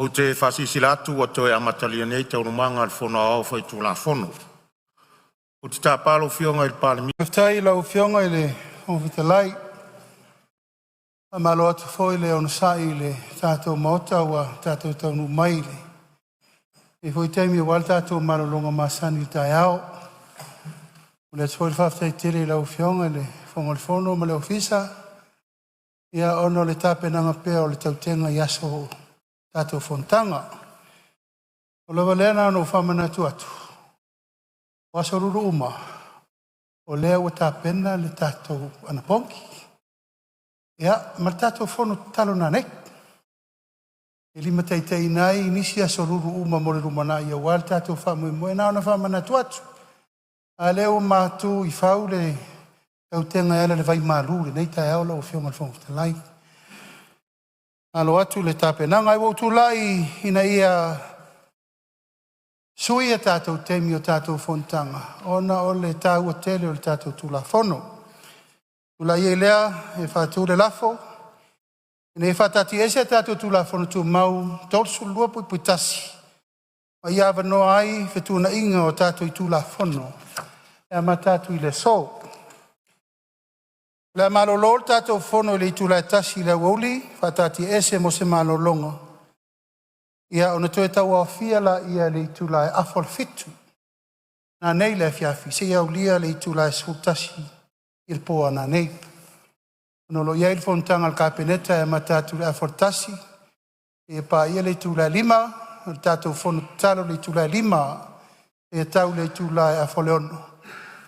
Ou te faasilasila atu ua toe amatalia nei Taualumaga a le Fono Aoao Faitulafono. Ou te tapa lau Afioga i le Palemia. Faafetai i lau Afioga i le Fofoga Fetalai. Faamalo atu foi le onosai i le tatou Maota ua tatou taunuu mai i lenei foi taimi aua le tatou malologa masani i le taeao. E momoli atu foi le faafetai tele i lau Afioga i le Fofoga o le Fono ma le Ofisa ona o le tapenaga pea o le tautega i aso o tatou fonotaga. Ua lava lea na ona ou faamanatu atu, o aso Lulu uma o lea ua tapena le tatou anapogi ma le tatou fono tatalo nanei e limataitaiina ai nisi aso Lulu uma mo le lumanai aua le tatou faamoemoe. Na ona faamanatu atu, a o lea ua matu i fau le tautega e ala i le vaimalu i lenei taeao lau Afioga i le Fofoga Fetalai. Alo atu le tapenaga. Ae ua ou tulai ina ia sui a tatou taimi o tatou fonotaga ona o le taua tele o le tatou Tulafono. Tulai ai lea e faatu le lafo, Ina ia faataatiaese a tatou Tulafono Tumau 32(1) ma ia avanoa ai fetuunaiga o tatou itula Fono e amata atu i le aso. O le a malolo le tatou Fono i le itula e 1:00 i le aoauli faataatiaese mo se malologa, ona toe tauaofia lea i le itula e 6:30 nanei i le afiafi seia aulia le itula e 11:00 i le po a nanei. Ona o lo o i ai le fonotaga a le Kapeneta e amata atu i le 12:30 seia paia le itula e 5:00, o le tatou fono tatalo i le itula e 5:00 seia tau i le itula e 5:30,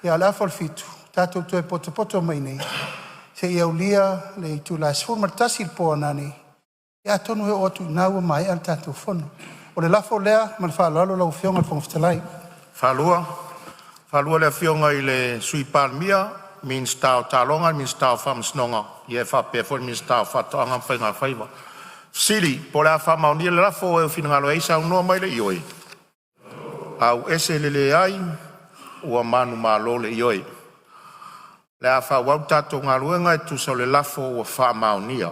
a o le 6:30 tatou toe potopoto mai i inei seia aulia le itula e 11:00 i le po a nanei, atonu e oo atu i ina ua maea le tatou fono. O le lafo lea ma le faaaloalo lau Afioga i le Fofoga Fetalai. Faalua le Afioga i le Sui Palemia, Minisita o Taaloga, Minisita o Faamasinoga faapea foi le Minisita o Faatoaga ma Faiga Faiva. Fesili Po o le a faamaonia le lafo. Ua e finagalo ai saunoa mai le ioe, auese le leai ua manumalo le ioe. O le a faaauau le tatou galuega e tusa o le lafo ua faamaonia.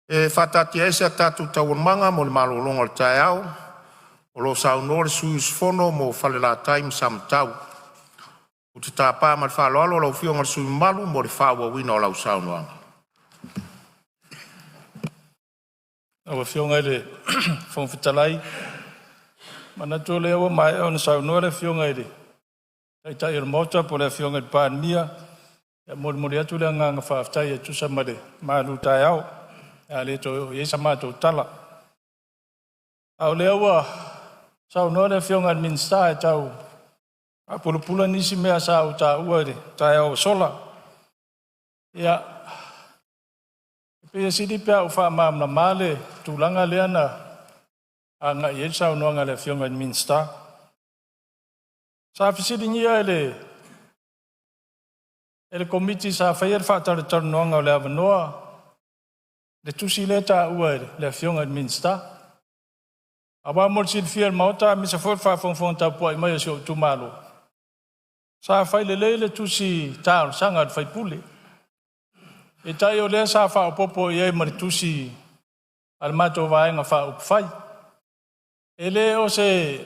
E faataatiaese a tatou Taualumaga mo le malologa o le taeao o lo o saunoa le sui usufono mo Falelatai ma Samatau. Ou te tapa ma le faaaloalo lau Afioga i le sui usufono mamalu mo le faaauauina o lau saunoaga. Lau Afioga i le Fofoga Fetalai, e manatu o lea ua maea ona saunoa le Afioga i le Taitai o le Maota po o le Afioga i le Palemia. E molimoli atu le agaga faafetai e tusa ma le malutaeao, o le a le toe oo i ai sa matou tala. A o lea ua saunoa le Afioga i le Minisita e tau faapulapula nisi mea sa ou taua i le taeao ua sola. Ia, e pei e sili pe a ou faamalamalama le tulaga lea na agai i ai le saunoaga a le Afioga i le Minisita. Sa fesiligia e le Komiti sa faia le faatalatalanoaga o le avanoa le tusi lea e taua e le Afioga i le Minisita. Aua mo le silafia e le Maota aemaise foi o le faafogafoga tapuai mai a si ou itumalo, sa fai lelei le tusi talosaga a le sui usufono, peitai o lea sa faaopoopo i ai ma le tusi a le matou Vaega Faaupufai. E le o se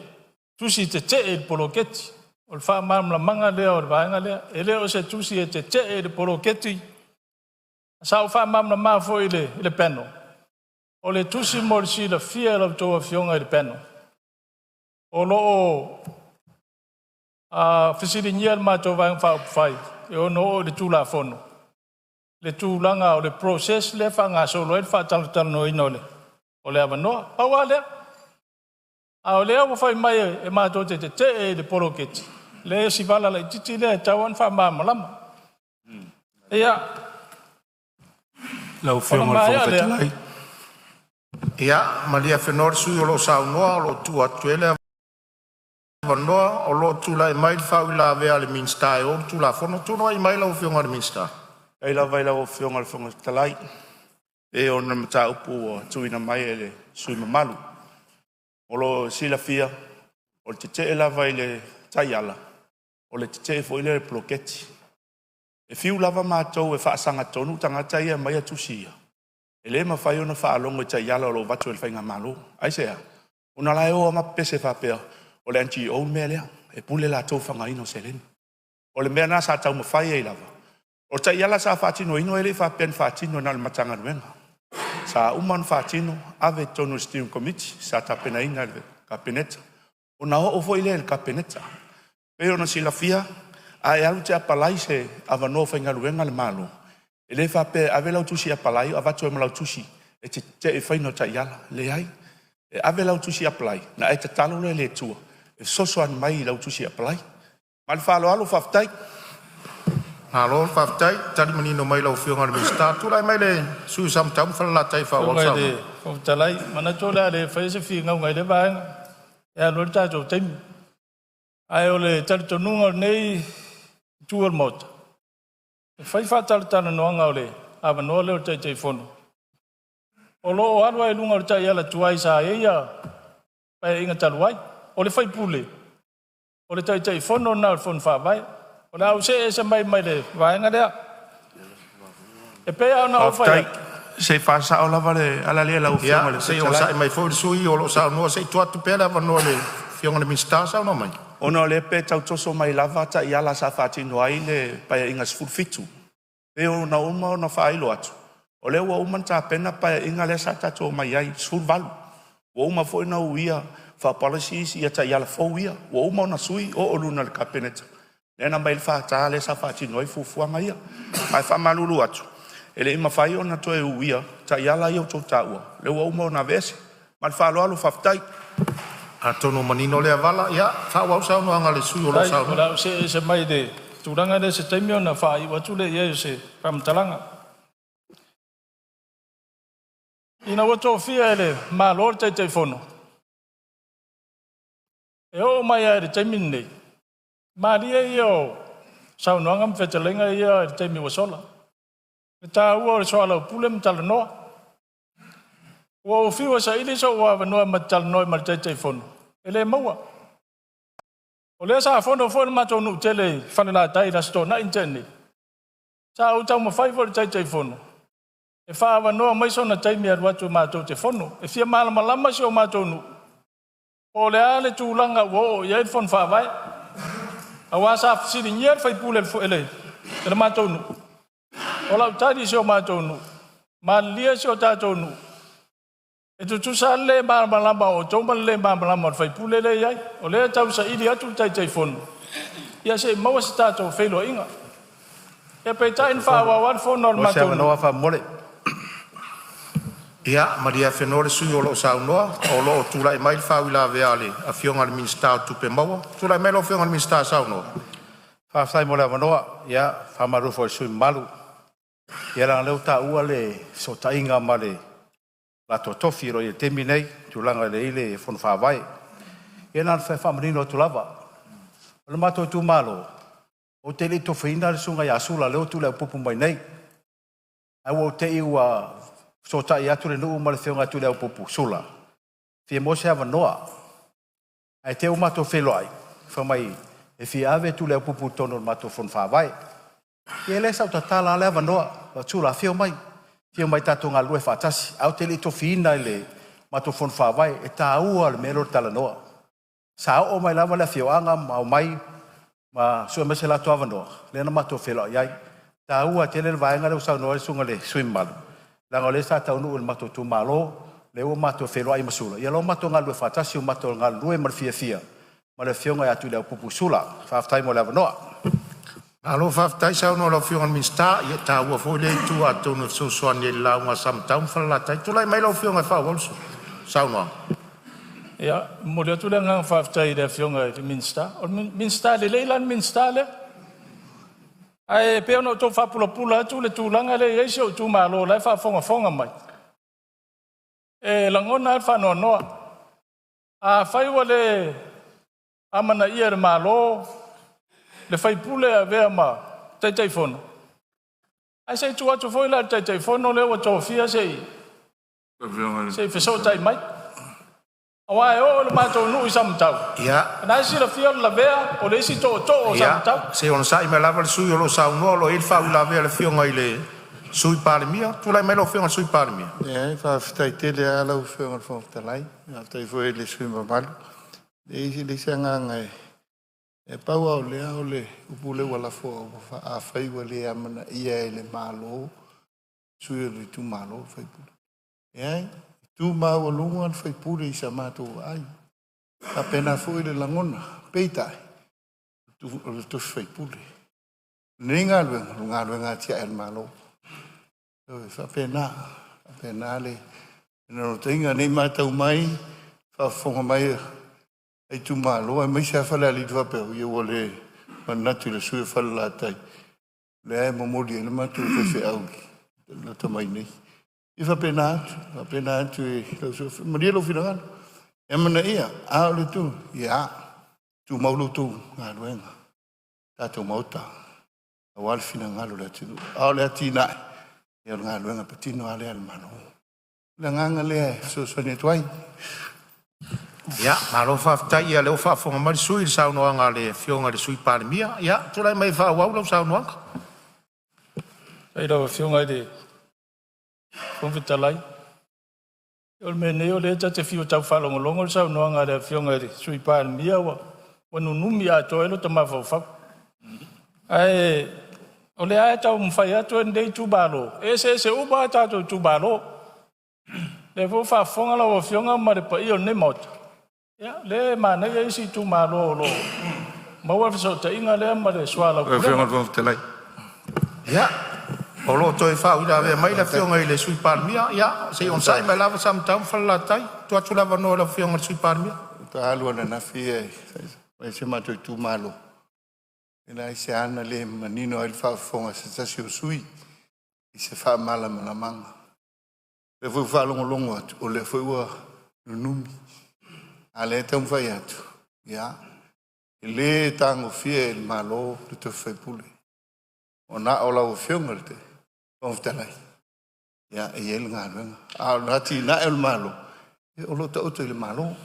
tusi tetee i le poloketi. O le faamalamalamaga lea o le vaega lea. E le o se tusi e tetee i le poloketi. Sa ou faamalamalama foi i le panel, o le tusi mo le silafia e la outou Afioga i le panel, o lo o fesiligia e le matou Vaega Faaupufai e ono oo i le Tulafono le tulaga o le process lea e faagasolo ai le faatalatalanoaina o le avanoa. Pau lava lea. A o lea ua fai mai e matou te tetee i le poloketi, leai o si vala laitiiti lea e tatau lava ona faamalamalama. Ia, Lau ona Afioga i le maea Fofoga lea, Fetalai. Ia malie afenoa le sui usufono o lo o saunoa o lo o tuu atu i ai le avanoa. O lo o tulai mai le faauilavea a le Minisita e ou le Tulafono. Tulai mai lau Afioga i le Minisita. Faafetai lava i lau Afioga i le Fofoga Fetalai, e ona o le mataupu ua tuuina mai e le sui usufono mamalu. Mo le silafia, o le tetee lava i le taiala, o le tetee foi lea i le poloketi. E fiu lava matou e faasagatonu tagata ia e aumaia tusi ia, E le mafai ona faalogo i taiala o lo o avatu e le Faigamalo. Aisea? Ona o la e o lava ma pepese faapea o le MCIL le mea lea, e pule latou i le faaaogaina o seleni. O le mea lena sa taumafai ai lava. O taiala sa faatinoina e le i faapea na faatino na o le Matagaluega. Sa uma ona faatino ave i totonu o le Steering Committee sa tapenaina e le Kapeneta, ona oo foi lea i le Kapeneta. E pei ona silafia a e alu e te apalai i se avanoa faigaluega a le Malo, e le faapea e ave lau tusi apalai avatu ai ma lau tusi e te tetee i le faiga o taiala. Leai, e ave lau tusi apalai ona e tatalo lea i le Atua e fesoasoani mai i lau tusi apalai. Ma le faaaloalo faafetai. Malo faafetai tali manino mai lau Afioga i le Minisita. Tulai mai le sui usufono mo Samatau ma Falelatai e faaauau le Afioga i saunoaga. le Fofoga Fetalai, manatu o le a le faia se finauga i lea vaega e alu ai le tatou taimi. Ae o le talitonuga o lenei itu o le Maota, e fai faatalatalanoaga o le avanoa lea o le Taitaifono, o lo o alu lava i luga o le taiala tuai sa i ai ia Paeaiga talu ai. O le sui usufono, o le Taitaifono lena o le Fono Faavae. O le a ou see ese mai ma le vaega lea. E pei lava ona ou fai Faafetai. atu, Se i faasao lava le ala lea i lau Afioga i Ia, le se i Fofoga onosai Fetalai. mai foi le sui usufono o lo o saunoa se i tuu atu pea le avanoa i le Afioga i le Minisita. Saunoa mai. Ona o lea e pei e tau toso mai lava taiala sa faatino ai le Paeaiga 17. E pei ona uma ona faailo atu, o lea ua uma ona tapena le Paeaiga lea sa tatou omai ai 18. Ua uma foi ona uia faa-policies taiala fou ia, ua uma ona sui oo i luga o le Kapeneta lea na aumai ai le FK lea sa faatino ai fuafuaga ia. Ae faamalulu atu, e le i mafai ona toe uia taiala ia ua outou taua, lea ua uma ona aveese. Ma le faaaloalo faafetai. Atonu ua manino lea vala, ia faaauau le saunoaga a le sui usufono o lo o faafetai, o saunoa. le a ou see ese mai le tulaga lea i se taimi ona faaiu atu lea i ai o se faamatalaga. Ina ua tofia e le Malo le Taitaifono, e oo mai lava i le taimi lenei, malie ia o saunoaga ma fetalaiga ia i le taimi ua sola, le taua o le soalaupule ma talanoa. Ua ou fiu e saili sou avanoa ma te talanoa ai ma le Taitaifono, e le maua. O lea sa fono foi le matou nuu tele i Falelatai i le Aso Toonai na tea nei. Sa ou taumafai foi i le Taitaifono e faaavanoa mai sona taimi e alu atu matou te fono. E fia malamalama si o matou nuu po o le a le tulaga ua oo i ai le Fono Faavae. Aua sa fesiligia le sui usufono e le matou nuu. O lau tali i si o matou nuu, malilie si o tatou nuu, e tutusa lava le le malamalama o outou ma le le malamalama o le sui usufono lea e i ai. O lea e tausaili atu le Taitaifono, ia se i maua se tatou feiloaiga. Ia peitai na faaauau lava le fono a le Mo se matou nuu. avanoa faamomole. Ia malie afenoa le sui usufono o lo o saunoa o lo o tulai mai le faauilavea a le Afioga i le Minisita o Tupe Maua. Tulai mai lau Afioga i le Minisita e saunoa. Faafetai mo le avanoa. Ia, faamalulu foi i le sui usufono mamalu, ia leaga o lea ua taua le fesootaiga ma le latou tofi o lo o i ai i le taimi nei i tulaga e i ai le Fono Faavae. Ia na ona fia faamanino atu lava. O le matou itumalo, ou te le i tofiina le susuga ia Sula lea ua tuliaupupu mai nei, ae ua ou te i ua fesootai atu le nuu ma le afioga ia Tuliaupupu Sula, fia maua se avanoa. Ae te i ua matou feiloai, fai mai e fia ave Tuliaupupu i totonu o le matou Fono Faavae. Ia lea sa ou tatala lava le avanoa, fai atu, Sula afio mai, afio mai tatou galulue faatasi, ae ou te le i tofiina i le matou Fono Faavae. E taua le mea lea o le talanoa. Sa oo mai lava le afioaga ma omai ma sue mai so latou avanoa, lea na matou feiloai ai. E taua tele le vaega lea ua saunoa ai le susuga i le sui usufono mamalu, leaga o lea sa taunuu i le matou itumalo, lea ua matou feiloai ma Sula, ia o lea ua matou galulue faatasi, ua matou galulue ma le fiafia ma le afioga ia Tuliaupupu Sula. Faafetai mo le avanoa. Malo faafetai saunoa i lau Afioga i le Minisita, ia e taua foi lea itu atonu e fesoasoani ai i le lauga a Samatau ma Falelatai. Tulai mai lau Afioga e faaauau le saunoaga. Ia, e momoli atu le agaga faafetai i le Afioga i le Minisita. O le Minisita lelei la le Minisita lea. Ae pei ona outou faapulapula atu le tulaga lea e i ai si ou itumalo o la e faafogafoga mai, e lagona lava le faanoanoa. Afai ua le amanaia e le Malo le sui usufono e avea ma Taitaifono, ae se i tuu atu foi la i le Taitaifono lea ua tofia se i fesootai mai. Aua e oo i le matou nuu i Samatau, o lena e silafia o le Lavea o le isi tootoo o Ia, Samatau. se i onosai mai lava le sui usufono o lo o saunoa o lo o i ai le faauilavea a le Afioga i le Sui Palemia. Tulai mai lau Afioga i le Sui Palemia. Faafetai tele lava lau Afioga i le Fofoga Fetalai, faafetai foi i le sui usufono mamalu. E leai se agaga e… pau lava o lea o le upu lea ua lafo, afai ua le amanaia e le Malo sui o le itumalo, sui usufono. Leai, e tu maualuga le sui usufono i sa matou vaai, e faapena foi le lagona. Peitai, o le tofi faipule. O lenei galuega, o le galuega atiae a le Malo. E faapena, e faapena le naunautaiga. Ne i matau mai, faafofoga mai a itumalo aemaise lava Falealili faapea, oi ua le manatu i le sui usufono o Falelatai, lea e momoli ai le matou faifeau lata mai nei. E faapena atu, faapena atu i lau afioga, malie lou finagalo, e amanaia. A o le itu, ia tumau la outou galuega, tatou Maota aua le finagalo o le atunuu. A o le atinae, ia o le galuega patino lava lea a le Malo. O le agaga lea e fesoasoani atu ai. Ia, malo faafetai. Ia o lea ua faafofoga mai le sui usufono i le saunoaga a le Afioga i le Sui Palemia. Ia, tulai mai e faaauau lau saunoaga. Faafetai i lau Afioga i le Fofoga Fetalai. O le mea nei o lea ta te fiu e tau faalogologo i le saunoaga a le Afioga i le Sui Palemia ua nunumi atoa ai lota mafaufau. Ae o lea lava e taumafai atu lenei itumalo, e eseese uma a tatou itumalo. O lea foi ua faafofoga lau Afioga ma le paia o lenei Maota, ia o lea e manaia isi itumalo o lo o maua le fesootaiga lea ma le Afioga i soalaupulega. le Fofoga Fetalai. Ia, o lo o toe faauilavea mai le Afioga i le Sui Palemia. Ia, se i onosai mai lava Samatau ma Falelatai. E tuu atu le avanoa i lau Afioga i le Sui Palemia. Faatoa alu ananafi e si o matou itumalo, e leai se ala le manino ai le faafofoga a se tasi o sui usufono i se faamalamalamaga. O lea foi ua faalogologo atu, o lea foi ua nunumi, a o lea e taumafai atu, ia, e le tagofia e le Malo le tofi faipule, ua na o lau Afioga i le Fofoga Fetalai e i ai le galuega. A o le atinae o le Malo, ia o lo o taoto i le Malo.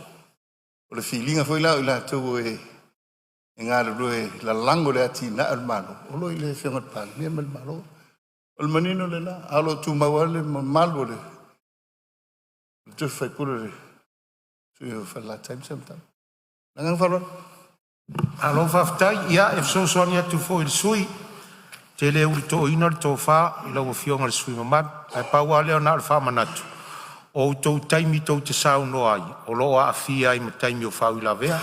O le filiga foi la o i latou e galulue e lalago le atinae o le Malo, o lo o i le Afioga i le Palemia ma le Malo. O le manino lena, ae o lo o tumau lava le mamalu o le tofi faipule o le sui usufono o Falelatai ma Samatau. Ma le agaga faaaloalo. Malo faafetai. Ia, e fesoasoani atu foi i le sui usufono, ou te le ulutoina le tofa i lau Afioga i le sui usufono mamalu. Ae pau lava lea na o le faamanatu, o outou taimi tou te saunoa ai, o lo o aafia ai ma taimi o faauilavea.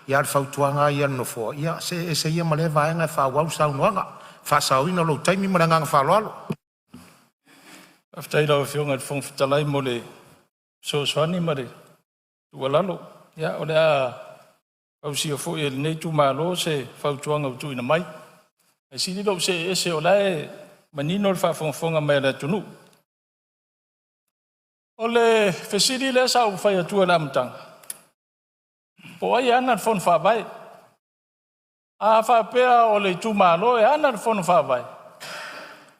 Ia a o le fautuaga lava ia a le Nofoa, ia see ese ia ma lea vaega ae faaauau le saunoaga, e faasaoina lou taimi. Ma le agaga faaaloalo. Faafetai i lau Afioga i le Fofoga Fetalai mo le fesoasoani ma le tuualalo. Ia, o le a ausia foi e lenei itumalo se fautuaga ua tuuina mai. Ae sili lou see ese o la e manino le faafogafoga mai a le atunuu. O le fesili lea sa ou fai atua i le amataga, po o ai e ana le Fono Faavae? A faapea o le itumalo e ana le Fono Faavae,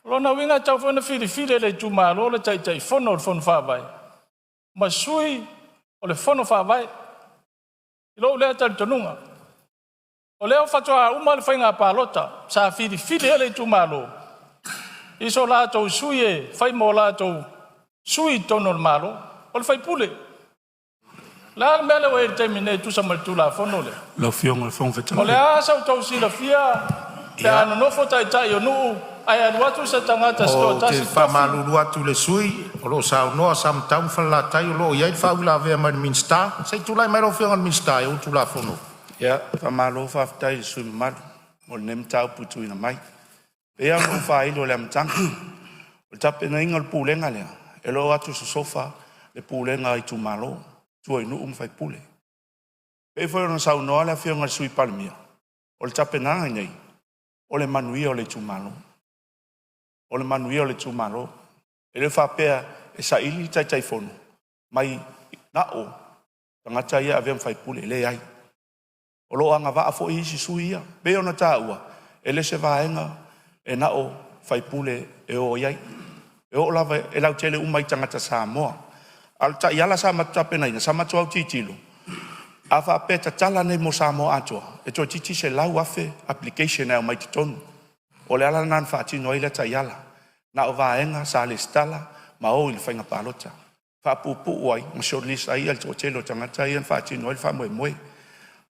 o lona uiga e tatau foi ona filifili e le itumalo le Taitaifono o le Fono Faavae ma sui o le Fono Faavae, i lou lea talitonuga. O lea faatoa uma le faiga palota sa filifili ai le itumalo i so latou sui e fai ma o latou sui i totonu o le Malo, o le faipule. O le a le mea lea ua i ai i le taimi nei e tusa ma le Tulafono lea? Lau Afioga i le Fofoga O le Fetalai. a sa outou silafia pe a nonofo taitai o nuu ae alu atu se tagata se Ou te toatasi tofi? faamalulu atu i le sui usufono o lo o saunoa Samatau ma Falelatai, o lo o i ai le faauilavea mai le Minisita. Se i tulai mai lau Afioga i le Minisita e ou le Tulafono. Ia, faamalo faafetai i le sui usufono mamalu mo lenei mataupu ua tuuina mai. E pei lava ona ou faailo i le amataga, o le tapenaina o le pulega lea, e le o o atu sosofa le pulega a itumalo, tua i nuu ma faipule. E pei foi ona saunoa le Afioga i le Sui Palemia, o le tapenaga lenei, o le manuia o le itumalo. O le manuia o le itumalo. E le faapea e saili le Taitaifono mai na o tagata ia e avea ma faipule, e leai. O lo o agavaa foi isi sui ia. E pei ona taua, e le o se vaega e na o faipule e o i ai, e oo lava, e lautele uma i tagata Samoa. A o le taiala sa matou tapenaina, sa matou autilotilo, a faapea e tatala nei mo Samoa atoa, e toeitiiti 100,000 application e aumai totonu. O le ala lena na faatino ai lea taiala. Na o vaega sa resitala ma o i le faiga palota, faapuupuu ai ma shortlist ai le toatele o tagata ia na faatino ai le faamoemoe.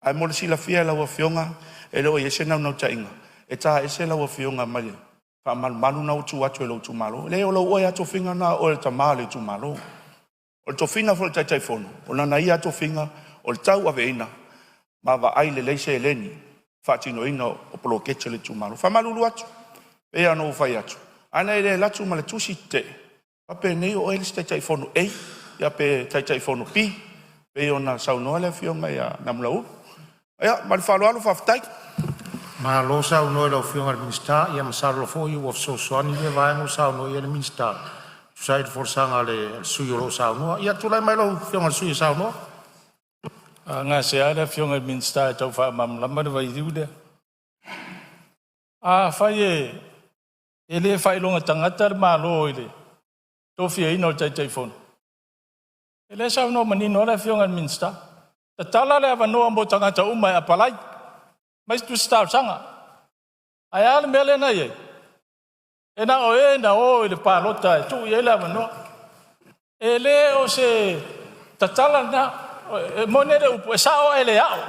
Ae mo le silafia e lau Afioga, e le o i ai se naunautaiga e taese lau Afioga mai le faamalumalu lena ua tuu atu e lou itumalo. E leai o lou oe lava tofiga lena o oe o le tama o le itumalo. O le tofiga foi o le Taitaifono, o lana ia lava tofiga o le tauaveina ma vaai lelei seleni i le faatinoina o poloketi a le itumalo. E faamalulu atu, e pei lava ona ou fai atu, ana e le alu atu ma le tusi tetee, faapenei o oe le isi Taitaifono A ia pe Taitaifono B pei ona saunoa le Afioga ia Namulauulu. Ia ma le faaaloalo faafetai. Malo saunoa i lau Afioga i le Minisita. Ia masalo foi ua fesoasoani lea vaega ua saunoa i ai le Minisita e tusa ai o le folasaga a le sui usufono o lo o saunoa. Ia tulai mai lau Afioga i le sui usufono e saunoa. A gasea le Afioga i le Minisita e tau faamalamalama le vailiu lea. Afai e le faailoga tagata le Malo i le tofiaina o le Taitaifono, e lea e saunoa manino lava le Afioga i le Minisita, tatala le avanoa mo tagata uma e apalai mai tusi talosaga. Ae a le mea lea na i ai? E na o e na o i le palota e tuu i ai le avanoa. E le o se tatala lena. E moni le upu, e sao ae le ao.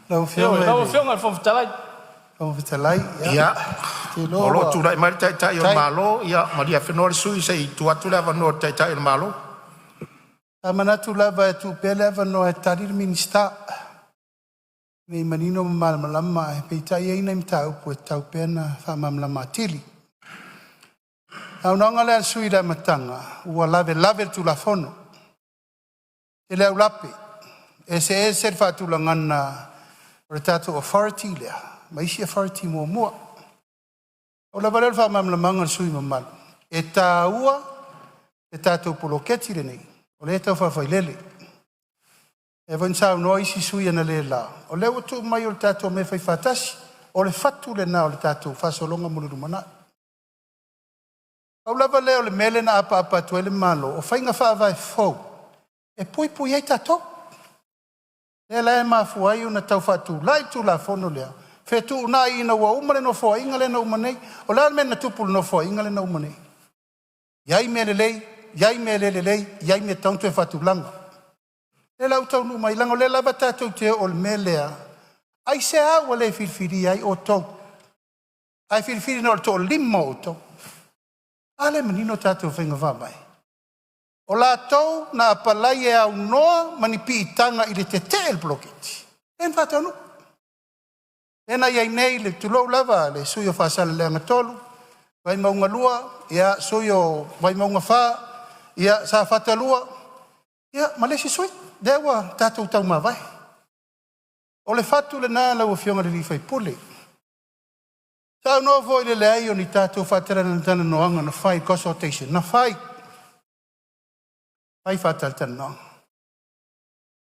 Lau Afioga Lau Afioga i le Fofoga Fetalai. Fofoga Fetalai, Ia, ou te iloa o lo o ua tulai mai le Taitai o le Tai. Malo. Ia malie afenoa le sui usufono se i tuu atu le avanoa i le Taitai o le Malo. Sa manatu lava e tuu pea le avanoa e tali le Minisita ina ia manino ma malamalama, ae peitai e i ai nai mataupu e tatau pea ona faamalamalama atili. O le saunoaga lea a le sui usufono i le amataga ua lavelave le Tulafono, tele aulape, eseese le faatulagaga o le tatou authority lea ma isi authority muamua. Na pau lava lea o le faamalamalamaga i le sui usufono mamalu, e taua le tatou poloketi lenei o lea e tau faafailele. E pei foi ona saunoa isi sui usufono analeila, o lea ua tuu mai o le tatou mea e faifaatasi. O le fatu lena o le tatou faasologa mo le lumanai. Pau lava lea o le mea lea na apaapa atu ai le Malo, o faiga faavae fou e puipui ai tatou. Lea la e mafua ai ona tau faatulai le Tulafono lea, fetuunai ina ua uma le Nofoaiga lea na uma nei. O le a le mea na tupu i le Nofoaiga lea na uma nei? E i ai mea lelei, i ai mea le lelei, i ai mea e tatau ona toe faatulaga. O lea la ua taunuu mai, leaga o lea lava tatou te oo i le mea lea, aisea ua le filifilia ai outou ae filifili na o le toalima o outou? A lea e manino tatou faiga faavae? O latou na apalai e aunoa ma ni piitaga i le tetee i le poloketi, lea na faataunuu. Lea na i ai nei, tulou lava le sui usufono o Faasaleleaga 3, Vaimauga 2, ia sui o Vaimauga 4, ia Safata 2, ia ma le isi sui usufono. Lea ua tatou taumavae. O le fatu lena lau Afioga i le sui usufono. Saunoa foi i le leai o ni tatou faatalatalanoaga na fai, consultation na fai, fai faatalatalanoaga.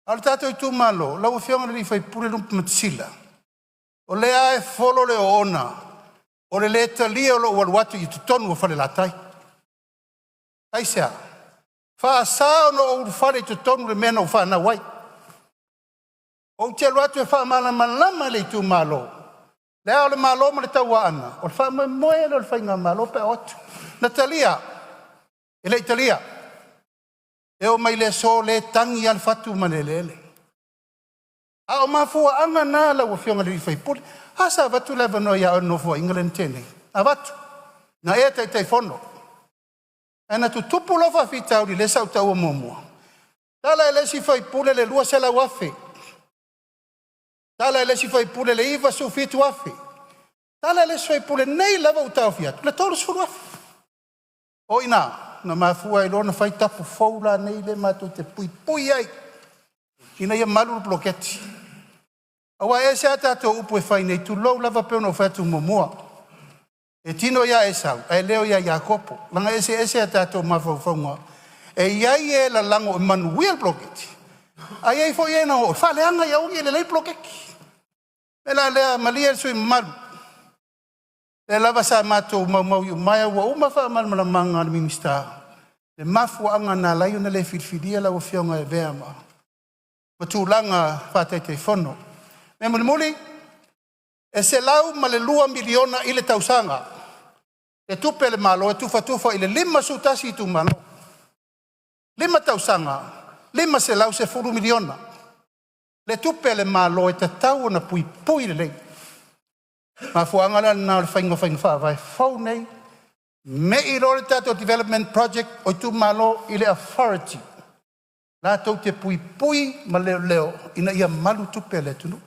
A o le tatou itumalo, lau Afioga i le sui usufono Lupematasila, o lea lava e folo le oona o le le talia o lou alu atu i totonu o Falelatai. Aisea? E faasa ona ou ulufale i totonu o le mea na ou fanau ai. Ou te alu atu e faamalamalama i le itumalo Le Ao o le Malo ma le Tauaana, o le faamoemoe lea o le faigamalo pe a o atu. Na talia? E le i talia. E oo mai i le aso o lea e tagi lava le fatu ma le eleele. A o mafuaaga na lau Afioga i le sui usufono. A, sa avatu le avanoa ia oe i le Nofoaiga lea na tea nei? Na avatu, na e Taitaifono, ae na tutupu loa faafitauli lea sa ou taua muamua. Tala e le isi sui usufono le $200,000, tala e le isi sui usufono le $97,000, tala e le isi sui usufono nei lava ua taofia atu le $30,000. O i ina na mafua ai loa ona fai tapu fou la nei lea matou te puipui ai ina ia malu le poloketi. Aua e ese a tatou upu e fai nei, tulou lava, pei ona ou fai atu muamua, e tino ia Esau ae leo ia Iakopo, leaga e eseese a tatou mafaufauga. E i ai e lalago e manuia le poloketi, ae i ai foi e na o e faaleaga ia aua ne i lelei le poloketi. O le mea la lea, malie le sui usufono mamalu, o lea lava sa matou maumau iumaea ua uma faamalamalamaga a le Minisita le mafuaaga na ala ai ona le filifilia lau Afioga e avea ma tulaga faa-Taitaifono. O le mea mulimuli, e $102 miliona i le tausaga Le tupe a le Malo e tufatufa i le 51 itumalo, 5 tausaga, $510 miliona. Le tupe a le Malo e tatau ona puipui lelei. O le mafuaaga la lena o le faiga o faiga faavae fou nei, mei loa le tatou development project o itumalo i le authority latou te puipui ma leoleo ina ia malu tupe a le atunuu.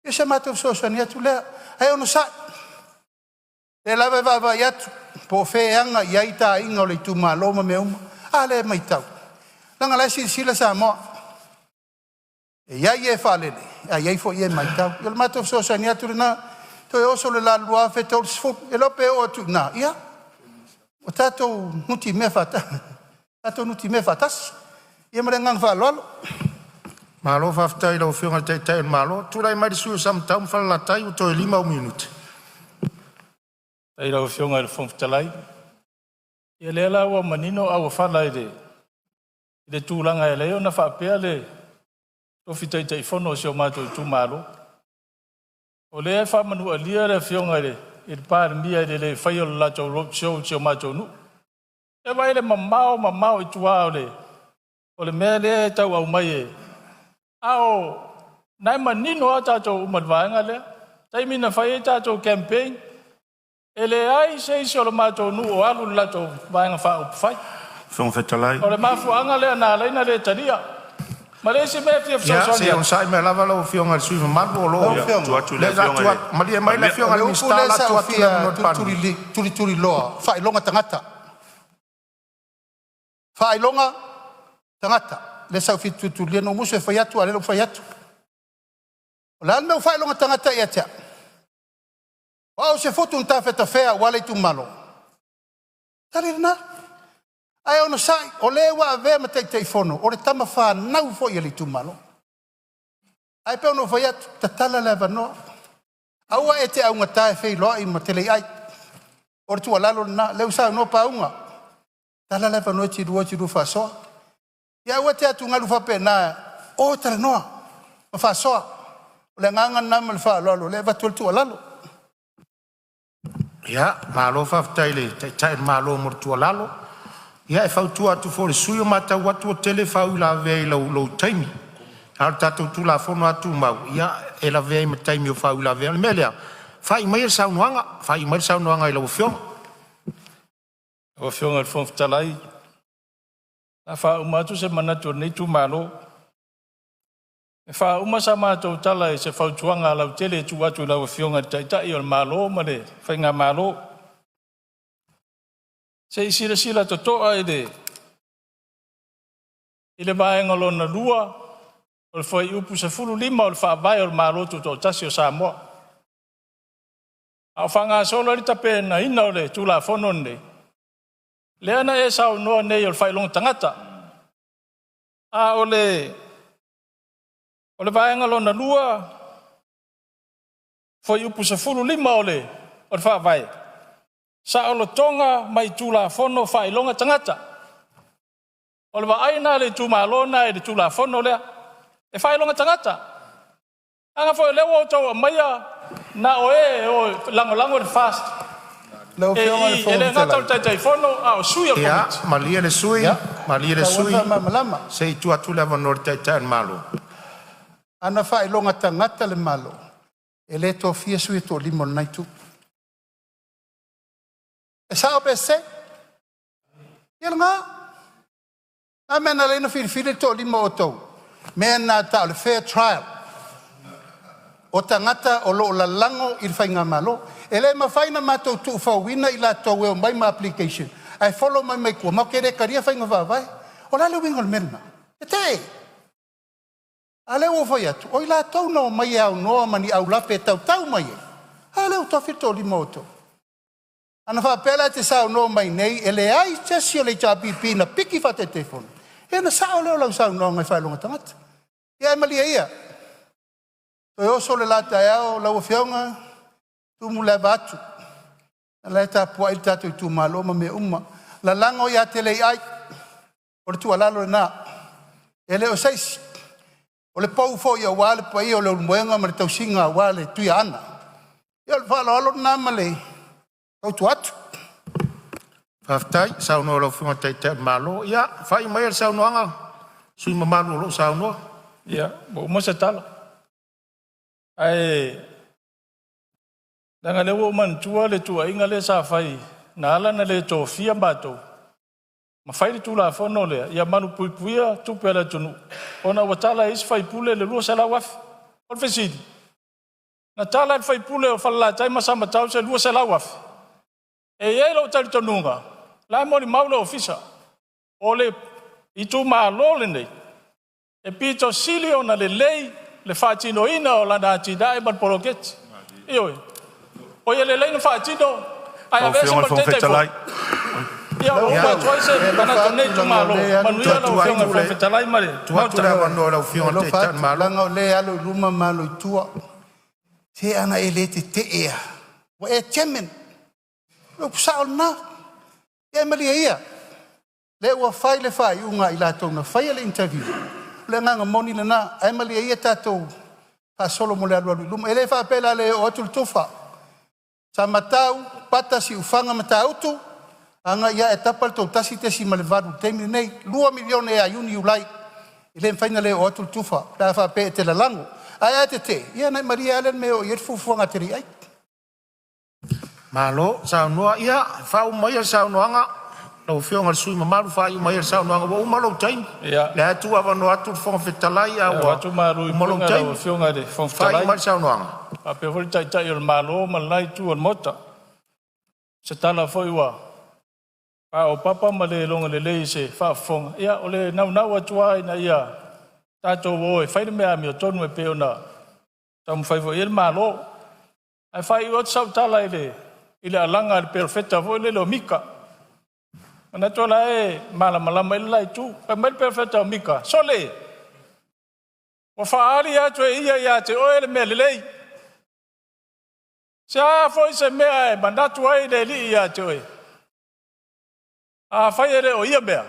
Ia o si a matou fesoasoani atu lea, ae onosai, o lea lava e vaavaai atu po o fea e aga i ai ta aiga o le itumalo ma mea uma. A lea e matau, leaga o la e silasila Samoa, e i ai e faalele ae i ai foi e matau. Ia o le matou fesoasoani atu lena, toe oso le la i le 2030, le iloa pe oo atu i ina, ia ua tatou nutimea faatasi. Ia ma le agaga faaaloalo. Malo faafetai i lau Afioga i le Taitai o le Malo. Tulai mai le sui usufono mo Samatau ma Falelatai, ua toe 5 ou minute. Faafetai i lau Afioga i le Fofoga Fetalai. Ia o lea la ua manino auofala i le tulaga e ala ai ona faapea le tofi Taitaifono o si o matou itumalo. O lea e faamanualia le Afioga i le Palemia i le le faia o le latou road show i si o matou nuu. Se i vaai i le mamao mamao i tua o le mea lea e tau aumai e... A o lena e manino lava tatou uma i le vaega lea. O le taimi na fai ai tatou campaign, e leai se isi o le matou nuu o alu i le latou Vaega Faaupufai. Fofoga Fetalai. O le mafuaaga lea na ala ai ona le talia. Ma le isi mea e fia Ia, se fesoasoani i atu, onosai mai lava lau Afioga i le sui usufono mamalu o lo Lau o... Ia, Afioga, tuu atu i le Lea o le a Afioga i tuu le atu, malie mai le Palemia. O Afioga i le le upu Minisita o lea le a sa tuu ou atu le fia avanoa i le Palemia. tulituliloa, faailoga tagata. Faailoga tagata, lea sa ou fia tulituliloa, na ou musu e fai atu, a o lea ua ou fai atu. O le a le mea ua faailoga tagata ai ia te au? O au o se fotu na tafetafea aua le itumalo. Tali lena. Ae onosai, o le ua avea ma Taitaifono, o le tama fanau foi a le itumalo. Ae pei ona ou fai atu, tatala le avanoa. Aua e te augata e feiloai ma Teleiai. O le tuualalo lena, lea ua saunoa Pauga, tatala le avanoa e te lua o e te lua faasoa. Ia aua e te atugalu faapena, o e talanoa ma faasoa. O le agaga lena ma le faaaloalo o lea e avatu ai le tuualalo. Ia, malo faafetai i le Taitai o le Malo mo le tuualalo. Ia, e fautua atu foi i le sui usufono, e matau atu ua tele faauilavea i lou taimi, a o le tatou Tulafono lava Tumau, e lavea ai ma taimi o faauilavea. O le mea lea, faaiu maia le saunoaga, faaiu mai le saunoaga i lau Afioga. Lau Afioga i le Fofoga Fetalai, o le a faauma atu se manatu o lenei itumalo. E faauma sa matou tala i se fautuaga lautele e tuu atu i lau Afioga i le Taitai o le Malo ma le Faigamalo, se i silasila totoa i le vaega lona lua o le Fuaiupu 15 o le Faavae o le Malo Tutoatasi o Samoa. A o faagasolo ai le tapenaina o le Tulafono lenei, lea na e saunoa nei o le faailoga tagata, a o le vaega lona lua, fuaiupu 15 o le Faavae, saolotoga mai Tulafono o Faailoga Tagata. O le vaai lena a le itumalo lena i le Tulafono lea, e faailoga tagata. Leaga foi o lea ua outou aumaia na o e e o e lagolago le FAST Lau e Afioga i le i, e Fofoga le gata o Fetalai, le Taitaifono a o sui o le Ia, Komiti. malie le sui ia, usufono, malie e le tatau sui ona usufono, faamalamalama. se i tuu atu le avanoa i le Taitai o le Malo. Ana faailoga tagata le Malo, e le tofia sui e toalima o lena itu. E sao pe sese? Ia lena. O le a le mea na ala ai ona filifili le toalima o outou? Mea lena e tau o le fair trial. O tagata o lo o lalago i le faigamalo. E le mafai ona matou tuufauina i latou e omai ma application ae follow mai ma i tua, matou te le talia faiga faavae. O le a le uiga o le mea lena? E tetee. A lea ua ou fai atu, o i latou na omai e aunoa ma ni aulape e tautau mai ai, a lea ua tofi le toalima o outou. Ana faapea la e te saunoa mai nei e leai se isi o le HRPP na piki faa-Taitaifono, ia ona sao lea o lau saunoaga i faailoga tagata. Ia ae malie ia, toe oso le la taeao lau Afioga, tumu le ava atu, o la e tapuai le tatou itumalo ma mea uma. Lalago ia Teleiai, o le tuualalo lena. E le o se isi, o le pou foi aua le paia o Leulumoega ma le tausiga aua le Tuiaana. Ia o le faaaloalo lena ma le fautua atu. Faafetai saunoa i lau Afioga i le Taitai o le Malo. Ia faaiu maia le saunoaga a le sui usufono mamalu o lo o saunoa. Ia, ua uma se tala. Ae leaga o lea ua ou manatua le tuuaiga lea sa fai na ala ona le tofia matou ma fai le Tulafono lea ia malupuipuia tupe a le atunuu ona ua tala e isi sui usufono le $200,000. O le fesili, na tala e le sui usufono o Falelatai ma Samatau se $200,000? E i ai lou talitonuga, o la e molimau le Ofisa, o le itumalo lenei e pito sili ona lelei le faatinoina o lana atinae ma le poloketi. Ioe. O ia lelei ona faatino ae Lau aveese Afioga i ma le le Fofoga Taitaifono. Fetalai, Ia ua Ia, uma atu ai se E alofa manatu o atu lenei leaga o itumalo. lea e alu Manuia tuu lau atu Afioga i le tatou Fofoga le Fetalai ma le tuu atu Maota. le Ioe, avanoa i lau e Afioga i le alofa Taitai o le atu Malo. leaga o lea e alo i luma ma alo i tua. Se ana e le tetee lava, ua e chairman. O le upu sao lena. Ia malie ia, lea ua fai le faaiuga a i latou na faia le interview, o le agaga moni lena. Ae malie ia tatou faasolo mo le alualu i luma. E le faapea o le a le oo atu le tufa. Samatau, Pata, Siufaga, Matautu, agai ae tapa le tou 1.8 i le taimi lenei, $2 miliona ia Iuni, Iulai. E le mafai ona le oo atu le tufa pe a faapea e te lalago. Ae a tetee, ia ona e malie lava lea i le mea e oo i ai le fuafuaga a taliiai. Malo saunoa. Ia faauma maia le saunoaga lau Afioga i le sui usufono mamalu, faaiu maia le saunoaga ua uma lou taimi. Ia, Lea e tuuavanoa atu le Fofoga Fetalai e ae ua avatu malu i uma lou puega i lau taimi. Afioga i le Fofoga Faaiu Fetalai, mai le saunoaga. faapea foi le Taitai o le Malo ma le la itu o le Maota. O se tala foi ua paopapa ma le logo lelei i se faafofoga, ia o le naunau atu lava ina ia tatou o e fai le mea amiotonu e pei ona taumafai foi i ai le Malo. Ae faaiu atu sau tala i le alaga a le perofeta foi lele o Mika. Manatu o la e malamalama i le la itu. Fai mai le perofeta o Mika, “Sole, ua faaali atu e ia ia te oe le mea lelei. Se a foi se mea e manatu ai le Alii ia te oe? Afai e le o ia mea,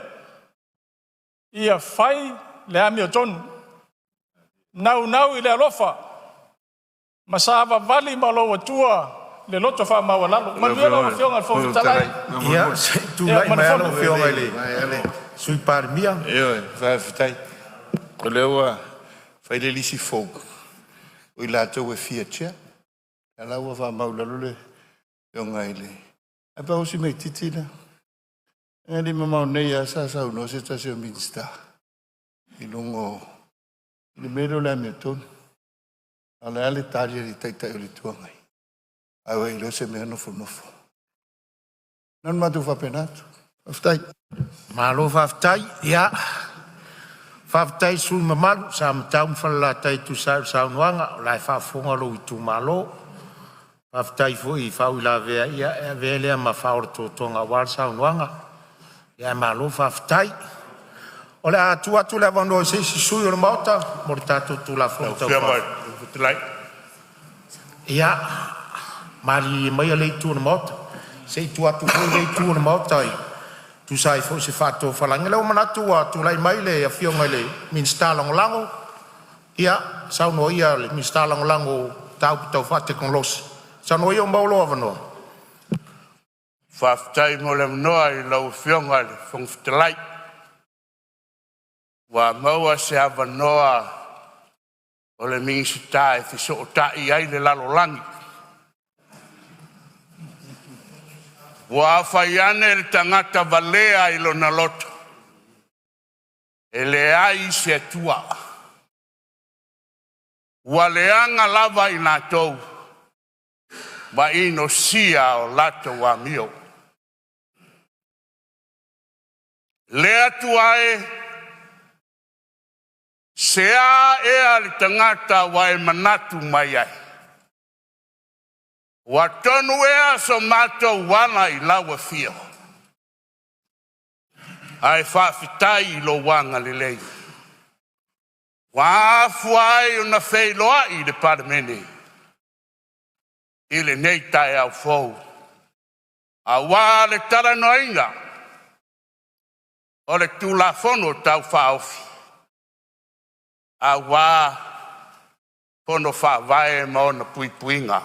ia fai le amiotonu, naunau i le alofa ma savavali ma lou Atua i le loto faamaualalo. lau Manuia lau Afioga i le Afioga i le Fofoga Fofoga Fetalai Fetalai, Ia se i ia tulai ma le mai lava Fono. lau Afioga i le Sui Palemia. Ioe, faafetai. O lea ua fai le lisi fou, o i latou e fia chair. A la ua faamau i lalo le afioga i le... Ae pau si mea itiiti lea, e le i mamao nei lava sa saunoa se tasi o Minisita i luga o i le mea lea o le amiotonu. A o le a le tali a le Taitai o le Itu Agai? A ua iloa se mea nofonofo. Na ona matou faapena atu. Faafetai. Malo faafetai. Ia faafetai i sui usufono mamalu sa Samatau ma Falelatai e tusa ai o le saunoaga, o la e faafofoga lou itumalo. Faafetai foi i faauilavea, ia e avea lea ma faaola totoga aua le saunoaga. Ia ae malo faafetai. O le a tuu atu le avanoa i se isi sui usufono o le Maota mo le tatou lau Tulafono Tau Afioga i Faaofi. le Fofoga Fetalai. Ia malilie maia lea itu o le Maota, se i tuu atu foi lea itu o le Maota e tusa ai foi o se faatofalaiga. O lea ua manatu ua tulai mai le Afioga i le Minisita Lagolago, ia saunoa ia le Minisita Lagolago o Mataupu Tau Faatekonolosi. Saunoa ia ua maua lou avanoa. Faafetai mo le avanoa i lau Afioga i le Fofoga Fetalai, ua maua se avanoa o le Minisita e fesootai ai le lalolagi. Ua fai ane le tagata valea i lona loto, e leai se Atua. Ua leaga lava i latou ma inosia a latou amio. Le Atua e, se a ea le tagata ua e manatu mai ai? Ua tonu ea so matou ala i lau afio? Ae faafetai i lou agalelei ua afua ai ona feiloai le Palemene i lenei taeao fou, aua le talanoaina o le Tulafono Tau Faaofi aua Fono Faavae ma ona puipuiga.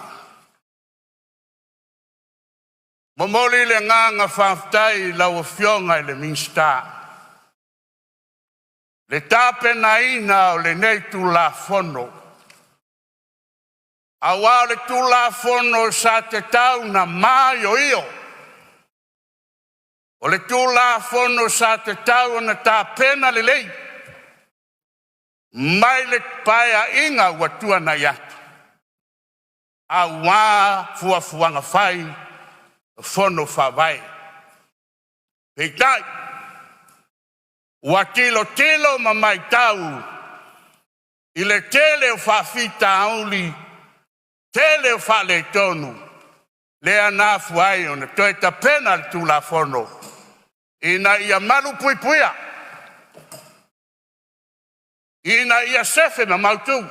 Momoli le agaga faafetai i lau Afioga i le Minisita le tapenaina o lenei Tulafono, aua o le Tulafono sa tatau ona maioio, o le Tulafono sa tatau ona tapena lelei mai le Paeaiga ua tuanai atu, aua fuafuaga fai o Fono Faavae. Peitai, ua tilotilo ma matau i le tele o faafitauli, tele o faaletonu, lea na afua ai ona toe tapena le Tulafono ina ia malupuipuia, ina ia sefe ma mautu,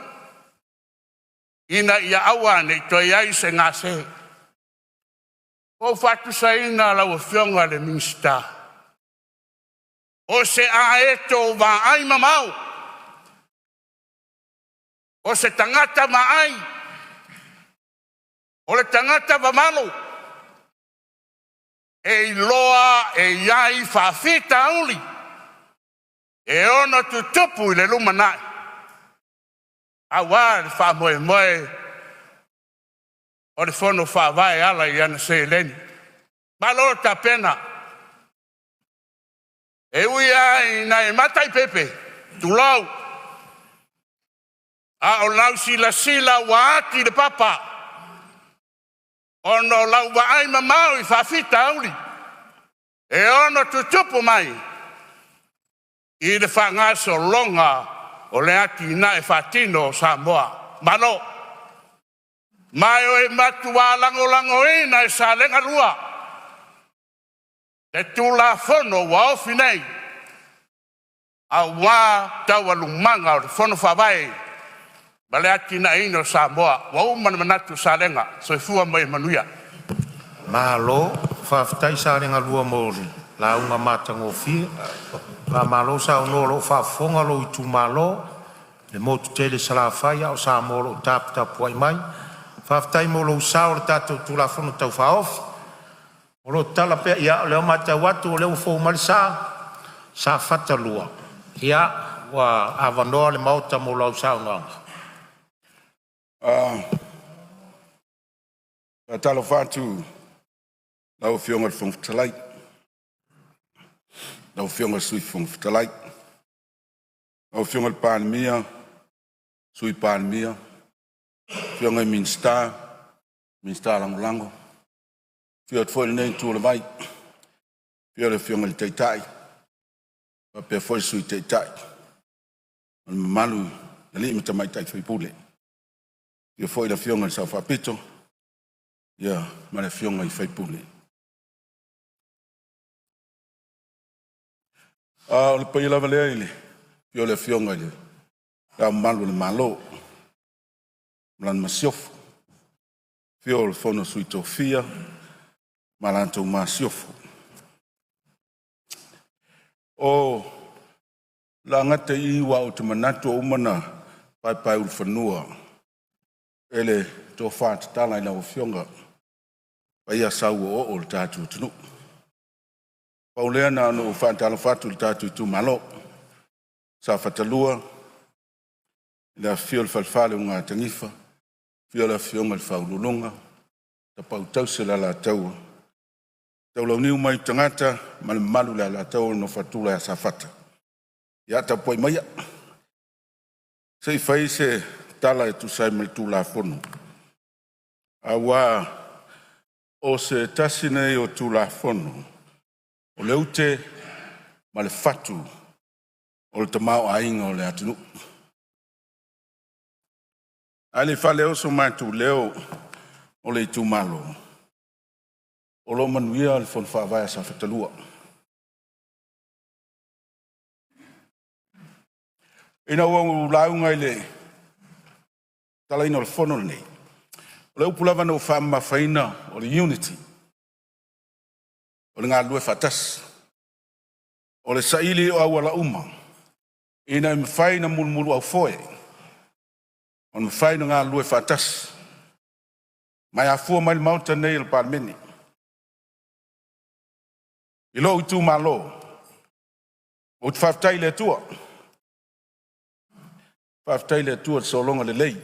ina ia aua ne i toe i ai se gase. Ua ou faatusaina lau Afioga i le Minisita, o se aeto vaai mamao, o se tagata vaai, o le tagata vavalo, e iloa e i ai faafitauli e ono tutupu i le lumanai aua le faamoemoe o le Fono Faavae e ala i ana seleni. Malo tapena. E ui lava ina e mataipepe, tulou, a o lau silasila ua ati le papa ona o lau vaai mamao i faafitauli e ono tutupu mai i le faagasologa o le atinae faatino o Samoa. Malo! Ma e matua lagolagoina e Salega 2 le Tulafono ua ofi nei aua taualumaga o le Fono Faavae ma le atinaeina o Samoa. Ua uma ona manatu Salega. Soifua ma ia manuia. Malo faafetai Salega 2 mo le lauga matagofie, faamalo saunoa o lo o faafofoga lou itumalo i le motu tele i Salafai a o Samoa o lo o taputapuai mai. Faafetai mo lou sao i le tatou Tulafono Tau Faaofi. O lo o tatala pea, ia o lea ua matau atu o lea ua fou mai le sa, Safata 2, ia ua avanoa le Maota mo lau saunoaga. Faatalofa atu i lau Afioga i le Fofoga Fetalai, lau Afioga i le Sui Fofoga Fetalai, lau Afioga i le Palemia, Sui Palemia, afioga i Minisita, Minisita Lagolago. Afio atu foi i lenei itu o le vai, afio le Afioga i le Taitai faapea foi le Sui Taitai ma le mamalu i alii ma tamaitai sui usufono. Afio foi le Afioga i le Sao Faapito ma le afioga i faipule. A o le paia lava lea i le afio o le Afioga i Le Ao Mamalu o le Malo ma lana Masiofo, afio le Afioga i le Sui o le Fono a Sui Tofia ma la outou Masiofo. O le a gata i i aua ou te manatu ua uma ona paepaeulufanua e le tofa tatala i lau Afioga paia sau o'oo'o o le tatou atunuu. Pau lea na ona ou faatalofa atu i le tatou itumalo Safata 2 i le afifio o le Falefa o le Ulugatanifa, afio le Afioga i le Faauluuluga, Tapaau tausi a le Alataua, Taulauniu ma aitu tagata ma le mamalu i le Alataua, le nofo a tula ia Safata. Ia tapuai maia se i fai se tala e tusa ai ma le Tulafono, aua o se tasi lenei o Tulafono o le ute ma le fatu o le tamaoaiga o le atunuu. Ae le i faaleo so matou leo o le itumalo, o lo o manuia le Fono Faavae a Safata 2. Ina ua ou lauga i le tatalaina o le fono lenei, o le upu lava na ou faamamafaina o le unity, o le galulue faatasi, o le saili o auala uma ina ia mafai ona mulumuluaufoe, ona mafai ona galulue faatasi, ma e afua mai i le Maota lenei o le Palemene. I lou itumalo, ou te faafetai i le Atua, faafetai i le Atua i le sologa lelei,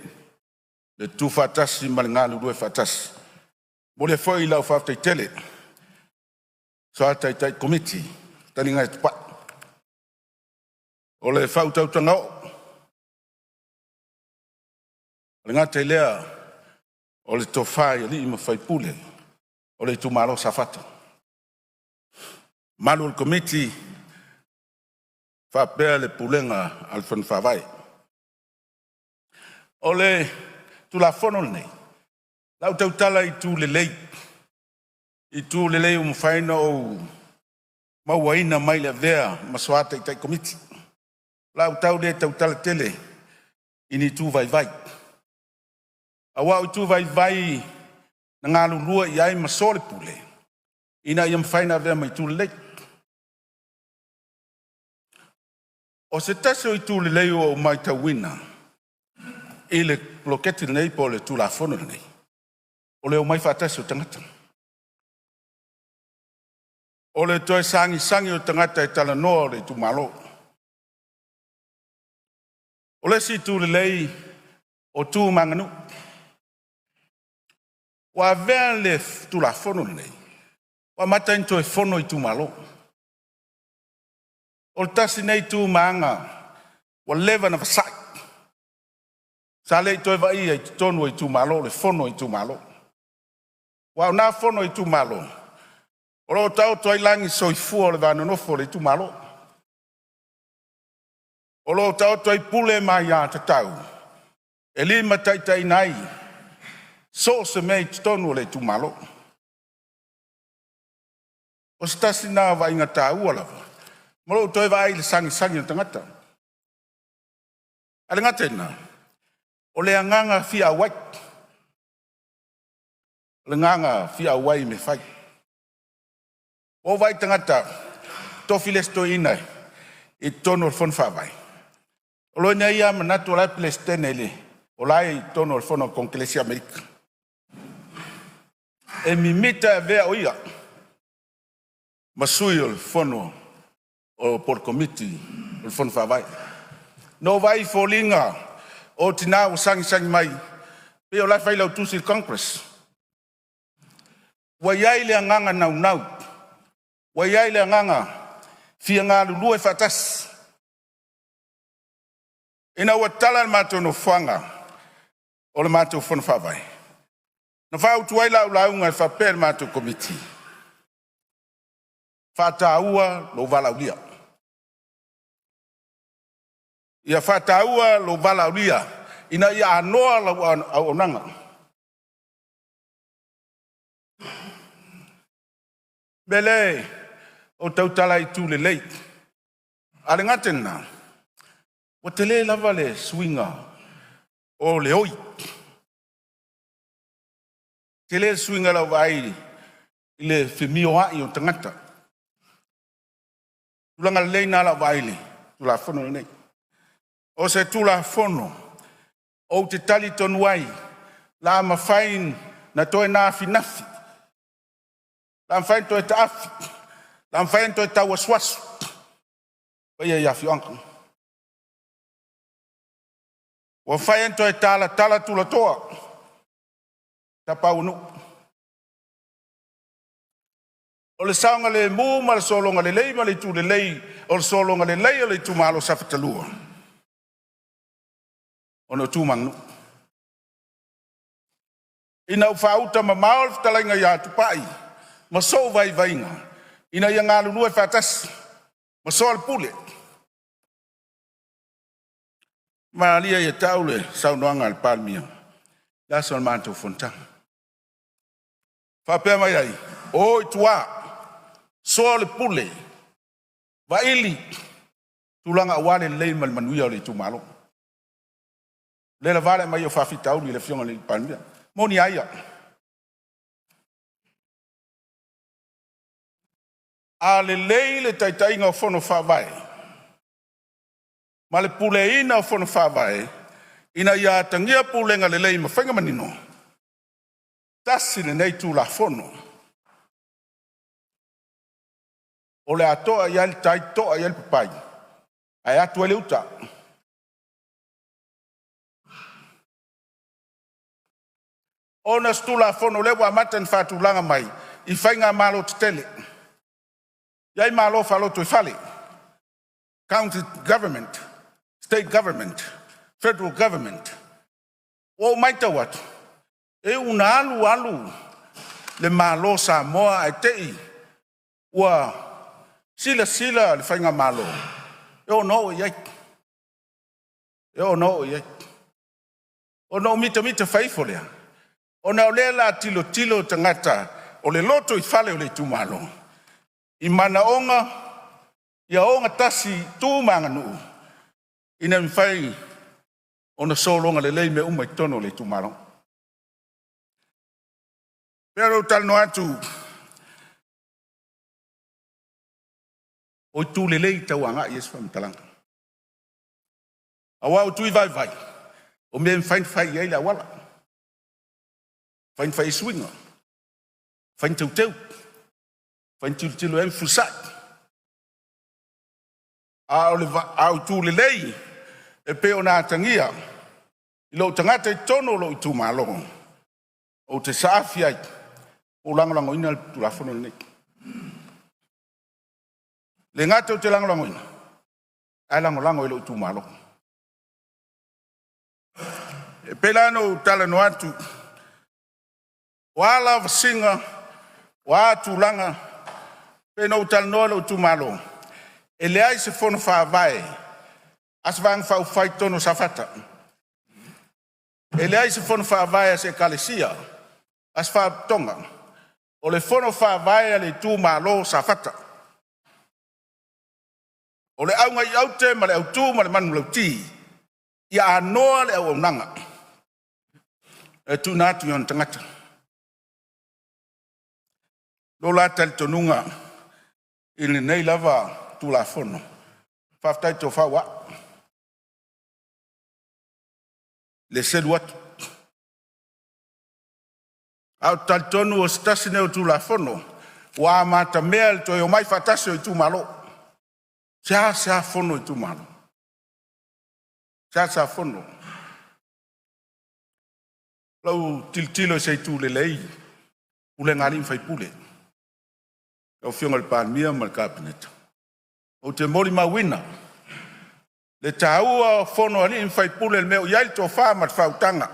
le tutufaatasi ma le galulue faatasi. E momoli ai foi lau faafetai tele i le soa taitai komiti, fetalaiga ia Tupai. O le faautautaga oo, e le gata i lea o le tofa i alii ma faipule o le itumalo Safata. Mamalu o le komiti faapea le pulega a le Fono Faavae. O le Tulafono lenei, o le a ou tautala i itu lelei, itu lelei ua mafai ona ou mauaina mai le avea ma soa taitai komiti. O le a ou tau le tautala tele i ni itu vaivai, aua o itu vaivai na galulue i ai ma soalepule ina ia mafai ona avea ma itu lelei. O se tasi o itu lelei ua ou matauina i le poloketi lenei po o le Tulafono lenei, o le omai faatasi o tagata. O le toe sagisagi o tagata e talanoa o le itumalo. O le isi itu lelei o tu ma aganuu. Ua avea le Tulafono lenei ua amata ai ona toe fono itumalo. O le tasi lenei tu ma aga ua leva ona vasai, sa le toe vaaia i totonu o itumalo le fono a itumalo. Aua o na fono a itumalo, o lo o taoto ai lagi soifua o le vanonofo a le itumalo. O lo o taoto ai pule ma aiatatau e limataitaiina ai so o se mea i totonu o le itumalo. O se tasi lena o vaaiga taua lava ma lou toe vaai i le sagisagi a tagata. Ae le gata i lena, o le agaga fia auai, o le agaga fia auai i mea e fai. Ua ou vaai i tagata, tofi le isi toeaina i totonu o le Fono Faavae, o lona ia lava manatu o la e Peresetene i le, o la e i totonu o le Fono a Konekelesi a Amerika. E mimita e avea o ia ma sui o le fono po o le komiti o le Fono Faavae. Na ou vaai i foliga o tina ua sagisagi mai, pei o la e failautusi i le Congress. Ua i ai le agaga naunau, ua i ai le agaga fia galulue faatasi. Ina ua tatala le matou nofoaga o le matou Fono Faavae, na fautua ai lau lauga e faapea i le matou Komiti, faataua lou valaaulia. Ia faataua lou valaaulia ina ia anoa lau auaunaga. O le mea lea ou te tautala ai i itu lelei, ae le gata i lena, ua tele lava le suiga o le oi, tele le suiga i lau vaai i le femioai o tagata. O tulaga lelei na i lau vaai i le Tulafono lenei. O se Tulafono ou te talitonu ai o le a mafai ona toe nafinafi, o le a mafai ona toe taafi, o le a mafai ona toe tauasuasu paia i afioaga. Ua mafai ona toe talatala tulatoa, tapaau o nuu. O le saogalemu ma le sologa lelei ma le itu lelei o le sologa lelei o le itumalo Safata 2, ona o tu ma aganuu. Ina ua faauta mamao le fetalaiga ia Tupai ma sou vaivaiga ina ia galulue faatasi ma soalepule, malie ia te au le saunoaga a le Palemia i le aso o le matou fonotaga, faapea mai ai, o i tua, soaolepule, vaili tulaga aua le lelei ma le manuia o le itumalo. O le lava le aumai o faafitauli i le Afioga i le Palemia. E moni a ia, a lelei le taitaiga o Fono Faavae ma le puleaina o Fono Faavae ina ia atagia pulega lelei ma faiga manino, tasi lenei Tulafono O le a to'a i ai le tai, to'a i ai le papai, ae atu ai le uta. Ona o se Tulafono o lea ua amata ona faatulaga mai i faigamalo tetele, e i ai malo faalotoifale, county government, state government, federal government. Ua ou matau atu, e ui ina alu alu le Malo o Samoa ae te i ua silasila le faigamalo e ono oo i ai, e ono oo i ai. Ona ou mitamita fai ifo lea, ona o lea o le a tilotilo tagata o le lotoifale o le itumalo i manaoga ia ogatasi tu ma aganuu ina ia mafai ona sologa lelei mea uma i totonu o le itumalo. E pei ona ou talanoa atu, o itu lelei e tau agai i ai se faamatalaga, aua o itu vaivai o mea e mafai ona fai i ai le auala, mafai ona fai i ai suiga, mafai ona teuteu, mafai ona tilotilo i ai ma fefulisai. A o itu lelei e pei ona atagia i lou tagata i totonu o lou itumalo, ou te saafi ai ma ou lagolagoina le Tulafono lenei. E le gata ou te lagolagoina, ae lagolago e lou itumalo. E pei la ona ou talanoa atu, o a lavasiga, o a tulaga, e pei ona ou talanoa i lou itumalo, e leai se fono faavae a se Vaega Faaupufai i totonu o Safata. E leai se fono faavae a se ekalesia, a se faalapotopotoga. O le fono faavae a le itumalo o Safata. O le auga i aute ma le autu ma le manulauti, ia anoa le auaunaga e tuuina atu i ona tagata. I lou la talitonuga i lenei lava Tulafono, faafetai le tofa ua a'e, i le selu atu. Ae ou te talitonu o se tasi lenei o Tulafono ua amatamea i le toe omai faatasi o itumalo. E seasea fono itumalo, seasea fono. I lau tilotilo i se itu lelei, pulega a alii ma faipule, lau Afioga i le Palemia ma le Kapeneta, ou te molimauina le taua o fono a alii ma faipule, i le mea o i ai le tofa ma le faautaga,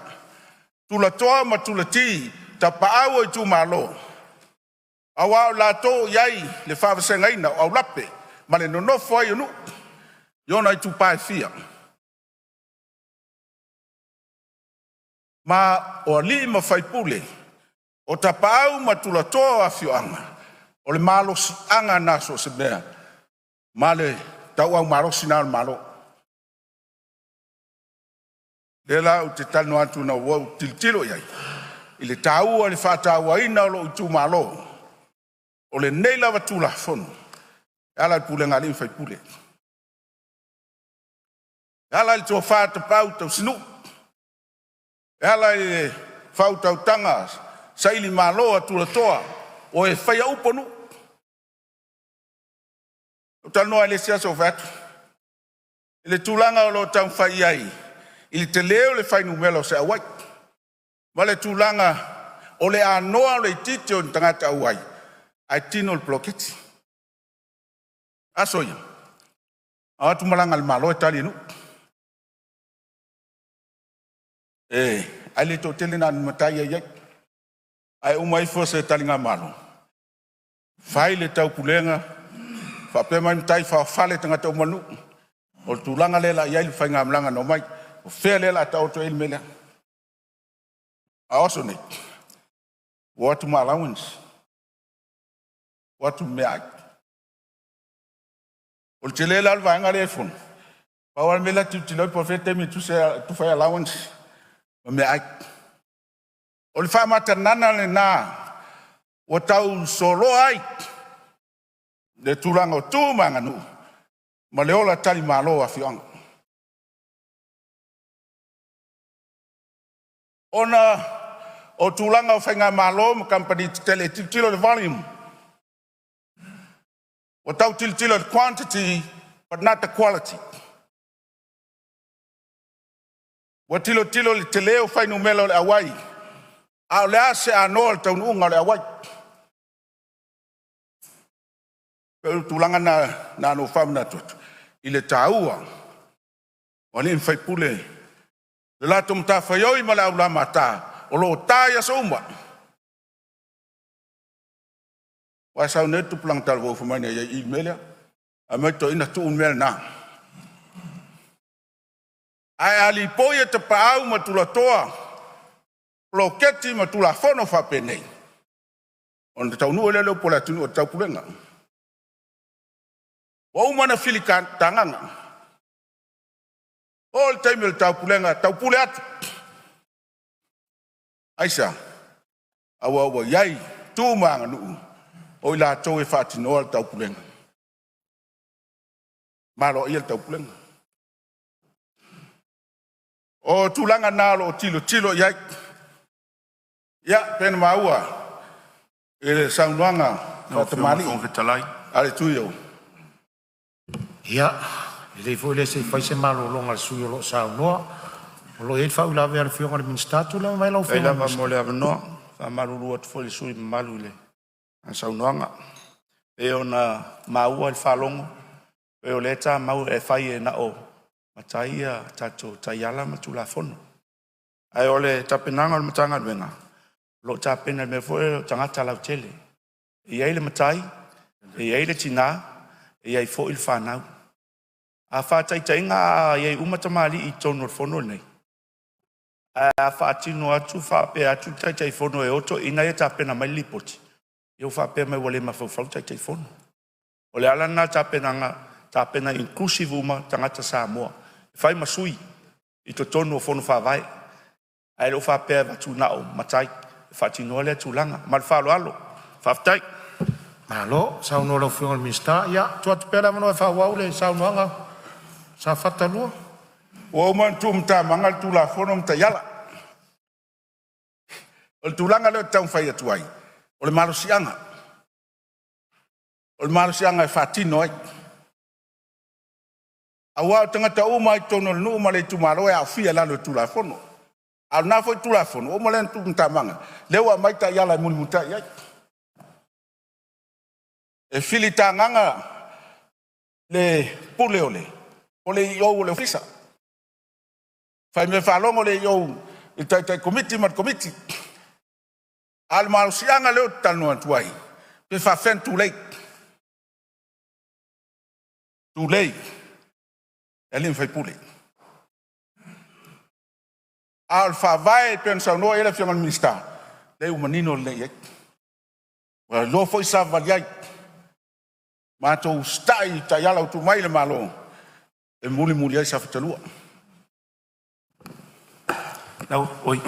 tulatoa ma tulati, tapaau o itumalo, aua o latou e i ai le faavasegaina o aulape ma le nonofo ai o nuu i ona itupa e fia. Ma o alii ma faipule, o tapaau ma tulatoa o afioaga, o le malosiaga lena so o se mea ma le tauau malosi lena o le Malo. O lea la ou te talanoa atu ina ua ou tilotilo i ai i le taua o le faatauaina o lou itumalo, o lenei lava Tulafono e ala i le pulega a alii ma faipule, e ala i le tofa tapaau tausinuu, e ala i le faautautaga sailimalo a tulatoa o e faia upu o nuu. Na ou talanoa lava i le isi aso ou fai atu, i le tulaga o lo o taumafai i ai i le tele o le fuainumera o se auai, ma le tulaga o le anoa o le itiiti o ni tagata auai ae tino le poloketi. Aso ia, a o atu malaga a le Malo e tali e nuu, ae le toatele na o ni matai e i ai. Ae uma ifo se taligamalo, fai le taupulega faapea mai matai faofale tagata uma o le nuu. O le tulaga lea o le a i ai le faigamalaga na omai, o fea lea o le a taoto ai le mea lea. A o aso nei, ua o atu ma allowance, o atu ma meaai. O le tele la o le vaega lea e fono, pau lava le mea la e tilotilo i ai po o fea le taimi e tufa ai allowance ma meaai. O le faamatagana lena ua tau soloa ai le tulaga o tu ma aganuu ma le ola talimalo o afioaga. Ona o tulaga o faigamalo ma kamupani tetele e tilotilo i le volume. Ua tau tilotilo i le quantity but not the quality. Ua tilotilo i le tele o fuainumera o le auai, a o le a se anoa o le taunuuga o le auai? E pei o le tulaga lena na ona ou faamanatu atu i le taua o alii ma faipule, le latou matafaioi ma le aulamata o lo o ta i aso uma. Aua e sau nei le tupulaga talavou fai mai na i ai i i i le mea lea, ae omai toeaiina tuu le mea lena. Ae a lipoi e tapaau ma tulatoa poloketi ma tulafono faapenei, ona taunuu lea o le upu a le atunuu o le taupulega. Ua uma ona filitagaga, oo i le taimi o le taupulega, taupule atu. Aisea? Aua ua i ai tu ma aganuu o i latou e faatinoa le taupulega, aloaia le taupulega. O tulaga na o lo o tilotilo i ai. Ia, pei ona maua i le saunoaga Lau Afioga i le faatamalii Fofoga Fetalai. a le sui usufono o Ia, lelei foi lea se i fai se malologa a le sui usufono o lo o saunoa. O lo o i ai le faauilavea a le Afioga i le Minisita. Tulai mai lau Faafetai Afioga i le lava mo Minisita. le avanoa. E faamalulu atu foi i le sui usufono mamalu i lana saunoaga. E pei ona maua i le faalogo, pei o lea e tamau e fai na o matai ia tatou taiala ma Tulafono. Ae o le tapenaga a le Matagaluega, o lo o tapena i le mea foi lea o tagata lautele. E i ai le matai, e i ai le tina, e i ai foi le fanau. A faataitaiga a i ai uma tamalii i totonu o le fono lenei, ae a faatino atu faapea atu le Taitaifono e o toeaiina ia e tapena mai le lipoti, ia ua faapea mai ua le mafaufau le Taitaifono. O le ala lena o le tapenaga, tapena ia inclusive uma tagata Samoa e fai ma sui i totonu o Fono Faavae, ae le o faapea e avatu na o matai e faatinoa lea tulaga. Ma le faaaloalo, faafetai. Malo saunoa i lau Afioga i le Minisita. Ia, tuu atu pea le avanoa e faaauau le saunoaga a Safata 2. Ua uma ona tuumatamaga le Tulafono ma taiala. O le tulaga lea ou te taumafai atu ai, o le malosiaga, o le malosiaga e faatino ai. Aua o tagata uma lava i totonu o le nuu ma le itumalo e aofia i lalo o le Tulafono. A o lena foi Tulafono ua uma ona tuumatamaga, lea ua aumai taiala e mulimulitai i ai. E filitagaga le pule o le AO o le ofisa, faimea faalogo le AO i le taitai komiti ma le komiti. A o le malosiaga lea ou te talanoa atu ai, pe faafefea ona tulei, tulei e alii ma faipule. A o le faavae e pei ona saunoa i ai le Afioga i le Minisita, lea ua manino lelei i ai. Ua iloa foi savavali ai. Matou usitai i taiala ua tuu mai e le Malo e mulimuli ai Safata 2. Oi.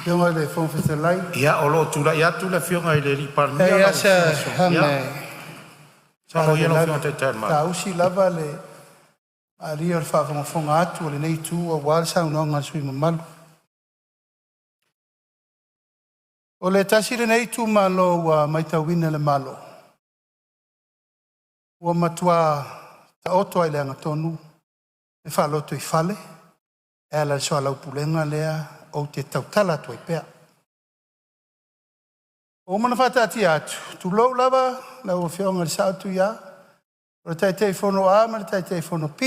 Afioga i le Fofoga Fetalai, Ia, o lo o tulai atu le Afioga i le e Palemia leai lau lava se Afioga Soli. agaga Ia, e saunoa ia lau faalavelave, Afioga i le Taitai o le Malo. saausi lava le malie o le faafogafoga atu a lenei itu aua le saunoaga a le sui usufono mamalu. O le tasi lenei itumalo ua matauina e le Malo ua matua taoto lava i le agatonu le faalotoifale e ala i le soalaupulega lea ou te tautala atu ai pea. Ua uma ona faataatia atu, tulou lava lau Afioga i le Sao Tuia, o le Taitaifono A ma le Taitaifono B.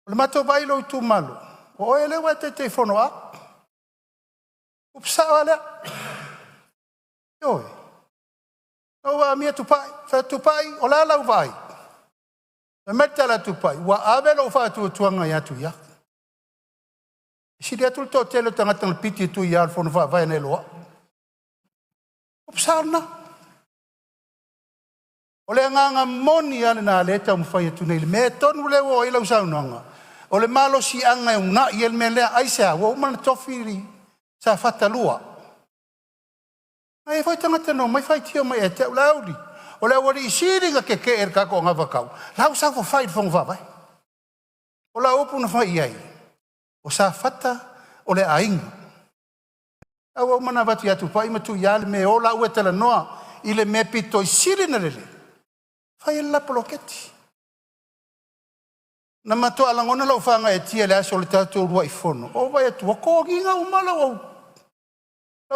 O le matou vaai i lou itumalo, o oe lea ua e Taitaifono A. Upu sao lava lea. Ioe. Na ou amia Tupai, fai atu, Tupai, o le a lau vaai? Fai mai le tala a Tupai, ua ave lou faatuatuaga ia Tuia. E sili atu le toatele o tagata na piki e Tuia i le fono faavae nai lo au. Upu sao lena. O le agaga moni lava lena o lea e taumafai atu nei i le mea tonu lea ua oo i ai lau saunoaga, o le malosiaga e uunai ai le mea lea. Aisea? Ua uma ona tofi Safata 2. Na i ai foi tagata na omai faitio mai ia te au, Laauli, o le aualii sili ona tetee i le tatou anavatau, la ua saofafai i le Fono Faavae. O lau upu na fai i ai, o Safata o le aiga. A ua uma ona avatu ia Tupai ma Tuia le mea e o laua e talanoa i le mea pito i sili ona lelei. Fai ai le la poloketi. Na matua lagona lou faagaeetia i le aso o le tatou uluai fono, ou vaai atu ua togiga uma lau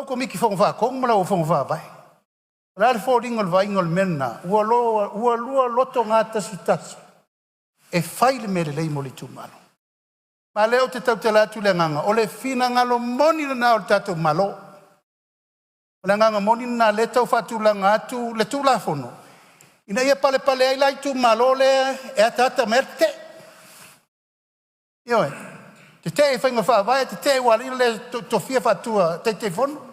Komiti Fono Faatonu ma lau Fono Faavae. O le a le foliga o le vaaiga o le mea lena? Ua lua lotogatasitasi e fai le mea lelei mo le itumalo. Ma o lea ou te tautala atu i le agaga, o le finagalo moni lena o le tatou Malo. O le agaga moni lena o lea e tau faatulaga atu le Tulafono ina ia palepale ai la itumalo lea e ataata mai ai le tetee. Ioe, tetee i faiga faavae, tetee ua ala ai ona le tofia faa-taitaifono.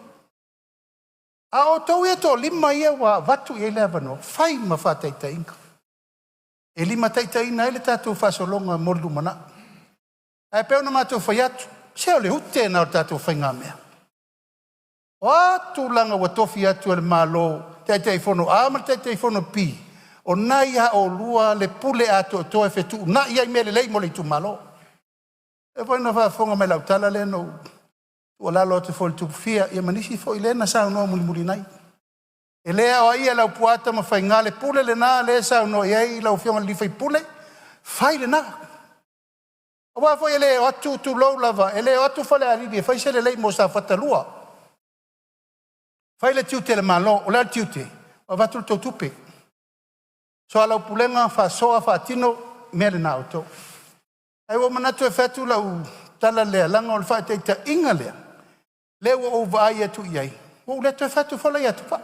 A o outou ia e toalima ia ua avatu i ai le avanoa, fai ma faataitaiga, e limataitaiina ai le tatou faasologa mo le lumanai. Ae pei ona matou fai atu, se o le ute lena o le tatou faigamea. O a tulaga ua tofi atu e le Malo Taitaifono A ma le Taitaifono B, o lena e ia oulua le pule atoatoa e fetuunai ai mea lelei mo le itumalo. E pei foi ona faafofoga mai i lau tala lea na ou tuualalo atu foi i le Tupufia ia ma nisi foi lea na saunoa mulimuli nei. E le aoaia e Laupua Tamafaiga, le pule lena lea e saunoa i ai lau Afioga i le sui usufono, fai lena. Aua foi e le o atu, tulou lava, e le o atu Falealili e fai se lelei mo Safata 2. Fai le tiute o le Malo. O le a le tiute? Avatu le tou tupe, soalaupulega, faasoa, faatino mea lena a outou. Ae ua ou manatu e fai atu lau tala lea, leaga o le faataitaiga lea, lea ua ou vaai atu i ai, ua ou le toe fai atu foi la ia Tupai.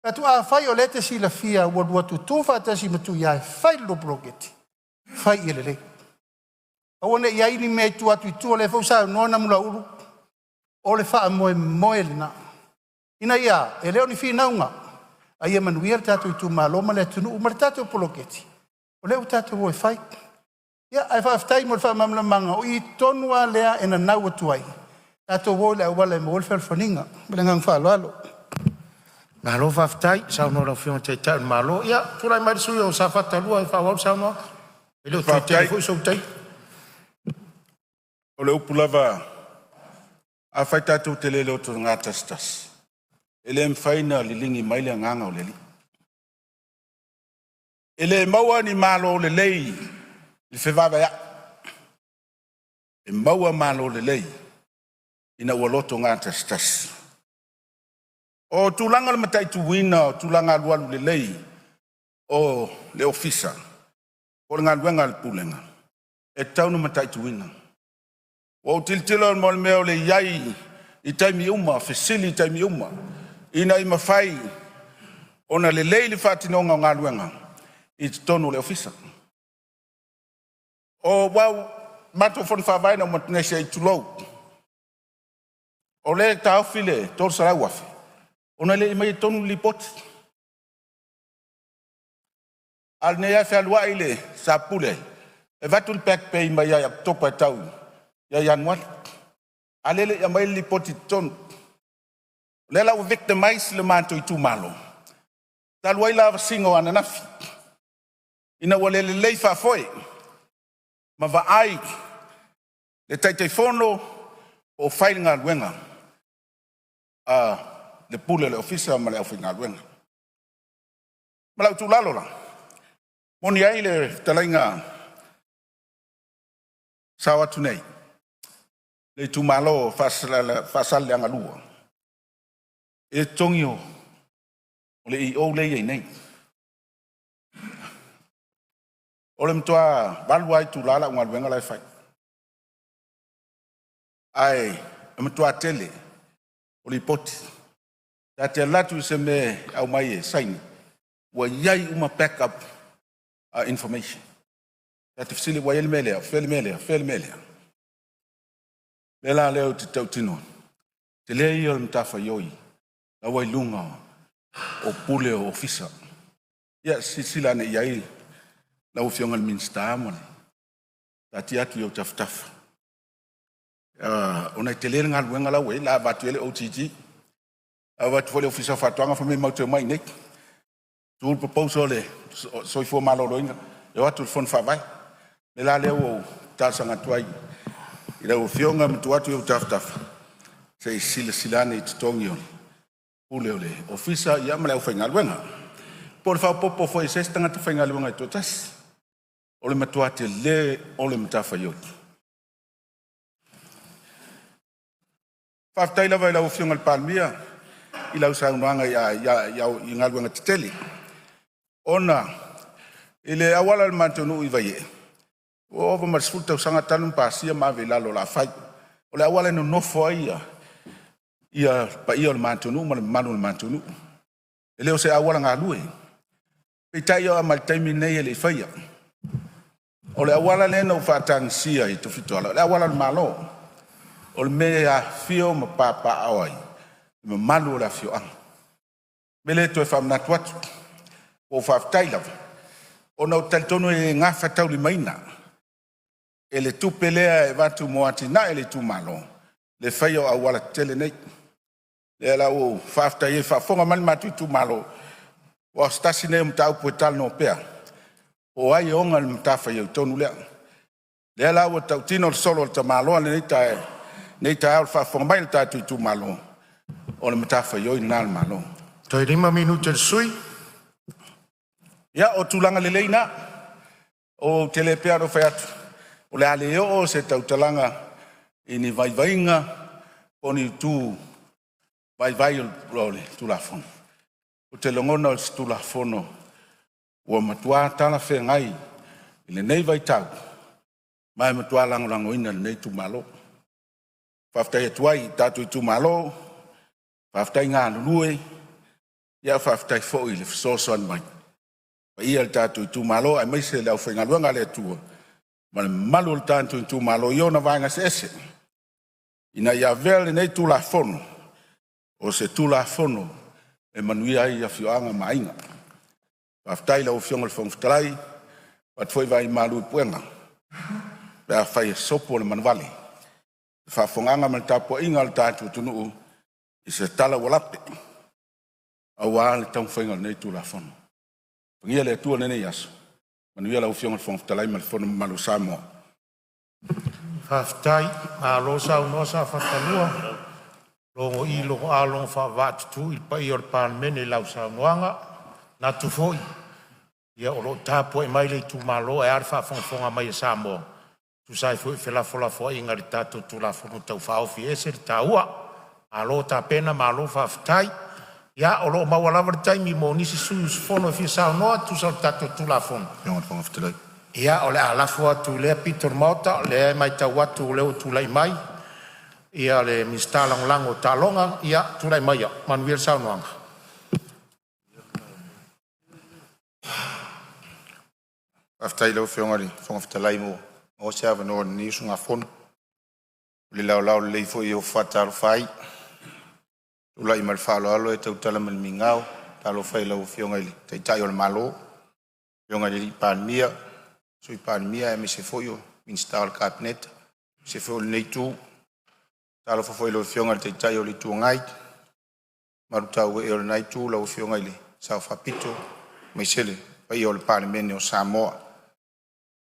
Fai atu, afai o lea e te silafia ua lua tutu faatasi ma Tuia e fai le lua poloketi, fai ia lelei. Aua ne i i ai ni mea i tua atu i tua, o lea foi ua saunoa Namulauulu, o le faamoemoe lena, ina ia, e le o ni finauga, a ia manuia le tatou itumalo ma le atunuu ma le tatou poloketi o lea ua tatou o e fai. Ia, ae faafetai mo le faamalamalamaga, o i tonu lava lea e nanau atu ai, tatou o i le auala e maua ai le fealofaniga. Ma le agaga faaaloalo. Malo faafetai saunoa i lau Afioga i le Taitai o le Malo. Ia, tulai mai le sui usufono mo Safata 2 e faaauau le saunoaga, e le o toe tele foi sou taimi. O le upu lava, afai tatou te le lotogatasitasi, e le mafai ona liligi mai le agaga o le Alii. E le maua ni malo lelei i le fevaveai, e maua malo lelei ina ua lotogatasitasi. O tulaga o le mataituina o tulaga alualu lelei o le Ofisa po o le galuega a le Pulega, e tatau ona mataituina. Ua ou tilotilo i le mea o le i ai i taimi uma, fesili i taimi uma, ina ia mafai ona lelei le faatinoga o galuega i totonu o le ofisa. O matou fono faavae na uma atu nei, se i tulou, o lea e taofi le $300,000 ona e le i aumaia i totonu le lipoti. A o lenei lava e fealuai le sa pule e avatu le back pay mai ia Oketopa e tau ia Ianuari, a o lea e le i aumaia le lipoti i totonu. O lea la ua victimize le matou itumalo talu ai lavasiga o ananafi ina ua le lelei faafoe ma vaai le Taitaifono o fai le galuega a le Pule o le Ofisa ma le aufaigaluega. Ma lau tuualalo la, e moni ai le fetalaiga sao atu nei, le itumalo o Faasaleleaga 2 i le totogi o le EO lea e i ai nei. O le matua 8 lava itula lau galuega la e fai, ae matua tele o lipoti. Ta te alu atu i se mea e aumai e saini, ua i ai uma backup information. Ta te fesili ua i ai le mea lea, o fea le mea lea, o fea le mea lea? O le mea la lea ou te tautino, tele ia o le matafaioi la ua i luga o pule o ofisa. Ia silasila ane i ai lau Afioga i le Minisita ma le taatia atu i ou tafatafa, ona e tele le galuega la ua i ai, o le a avatu ai le OGG, avatu foi le Ofisa o Faatoaga fai mai matou te omai i inei, tu le proposal a le Soifua Maloloina e o atu i le Fono Faavae. O le mea la lea ua ou talosaga atu ai i lau Afioga ma tuu atu i ou tafatafa se i silasila ane i totogi o le pule o le ofisa ma le aufaigaluega. Po o le faaopoopo foi o se isi tagata faigaluega e toatasi. O le matua telē o le matafaioi. Faafetai lava i lau Afioga i le Palemia i lau saunoaga i galuega tetele, ona i le auala o le matou nuu i Vaiee ua ova ma le 10 tausaga talu ona pasia ma ave i lalo o le a fai. O le auala e nonofo ai le paia o le matou nuu ma le mamalu o le matou nuu. E le o se auala galue, peitai e oo lava i le taimi lenei e le i faia. O le auala lea na ou faatagisia i Tafitoala, o le auala o le Malo, o le mea e afifio ma papaaao ai le mamalu o le afioaga. O le mea lea e toe faamanatu atu, ua ou faafetai lava ona ou te talitonu e le gafataulimaina e le tupe lea e avatu mo atinae a le itumalo le faia o auala tetele nei. O lea la ua ou faafetai ai i le faafofoga mai a le matou itumalo, aua o se tasi lenei o mataupu e talanoa pea, po o ai e ona le matafaioi tonu lea. O lea la ua tautino le solo a le tamaloa i lenei taeao i le faafofoga mai a le tatou itumalo, o le matafaioi lena a le Malo. Toe 5 minute o le sui. Ia, o tulaga lelei na, ou te le pei lava ona ou fai atu, o le a le oo se tautalaga i ni vaivaiga po o ni itu vaivai o le Tulafono. Ou te lagona o se Tulafono ua matua talafeagai i lenei vaitau ma e matua lagolagoina e lenei itumalo. Faafetai atu ai i le tatou itumalo, faafetai galulue, faafetai foi i le fesoasoani mai. Le paia i le tatou itumalo aemaise le aufaigaluega a le Atua ma le mamalu o le tatou itumalo i ona vaega eseese ina ia avea lenei Tulafono o se Tulafono e manuia ai afioaga ma aiga. Faafetai i lau Afioga i le Fofoga Fetalai, avatu foi vaai malu i puega pe afai e sopo le manuvale i le faafofogaaga ma le tapuaiga a le tatou atunuu i se tala ua lape aua le taumafaiga o lenei Tulafono. Faamanuia le Atua i lenei aso, manuia lau Afioga i le Fofoga Fetalai ma le fono mamalu a Samoa. Faafetai, malo saunoa Safata 2, logo i logo a logo faavaatutu i le paia o le Palemene i lau saunoaga. E manatu foi o lo o tapuai mai le itumalo ae a le faafogafoga mai a Samoa e tusa ai foi o felafolafoaiga i le tatou Tulafono Tau Faaofi, e ese le taua. Malo tapena malo faafetai. Ia o lo o maua lava le taimi mo nisi sui usufono e fia saunoa e tusa o le tatou Tulafono. Ia o le a lafo atu i lea pito o le Maota, o lea e matau atu o lea ua tulai mai le Minisita Lagolago o Taaloga. Ia, tulai maia manuia le saunoaga. Faafetai i lau Afioga i le Fofoga Fetalai ua maua se avanoa o lenei usugafono. I le laolao lelei foi ua faatalofa ai, e tulai ma le faaaloalo e tautala ma le migao. E faatalofa i lau Afioga i le Taitai o le Malo, lau Afioga i le Palemia, Sui Palemia aemaise foi o Minisita o le Kapeneta aemaise foi o lenei itu. E faatalofa foi i lau Afioga i le Taitai o le Itu Agai, mamalu tauee o lena Itu, lau Afioga i le Sao Faapito aemaise le paia o le Palemene o Samoa.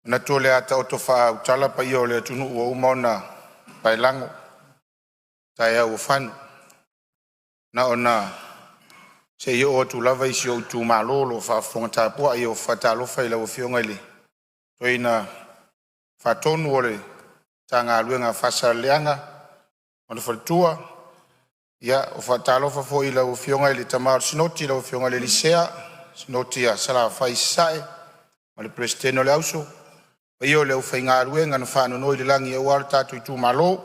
E manatu o le a taoto faaulutala paia o le atunuu ua uma ona paelago, taeao ua fano. Na ona se i oo atu lava i si ou itumalo o lo o faafofoga tapuai. E faatalofa i lau Afioga i le Toeaina Faatonu o le Matagaluega a Faasaleleaga ma le faletua. E faatalofa foi i lau Afioga i le Tama o le Sinoti lau Afioga Sia Sinoti i Salafai i Sasae ma le Peresetene o le Auso, le paia o le aufaigaluega na faanonoilelagi aua le tatou itumalo. E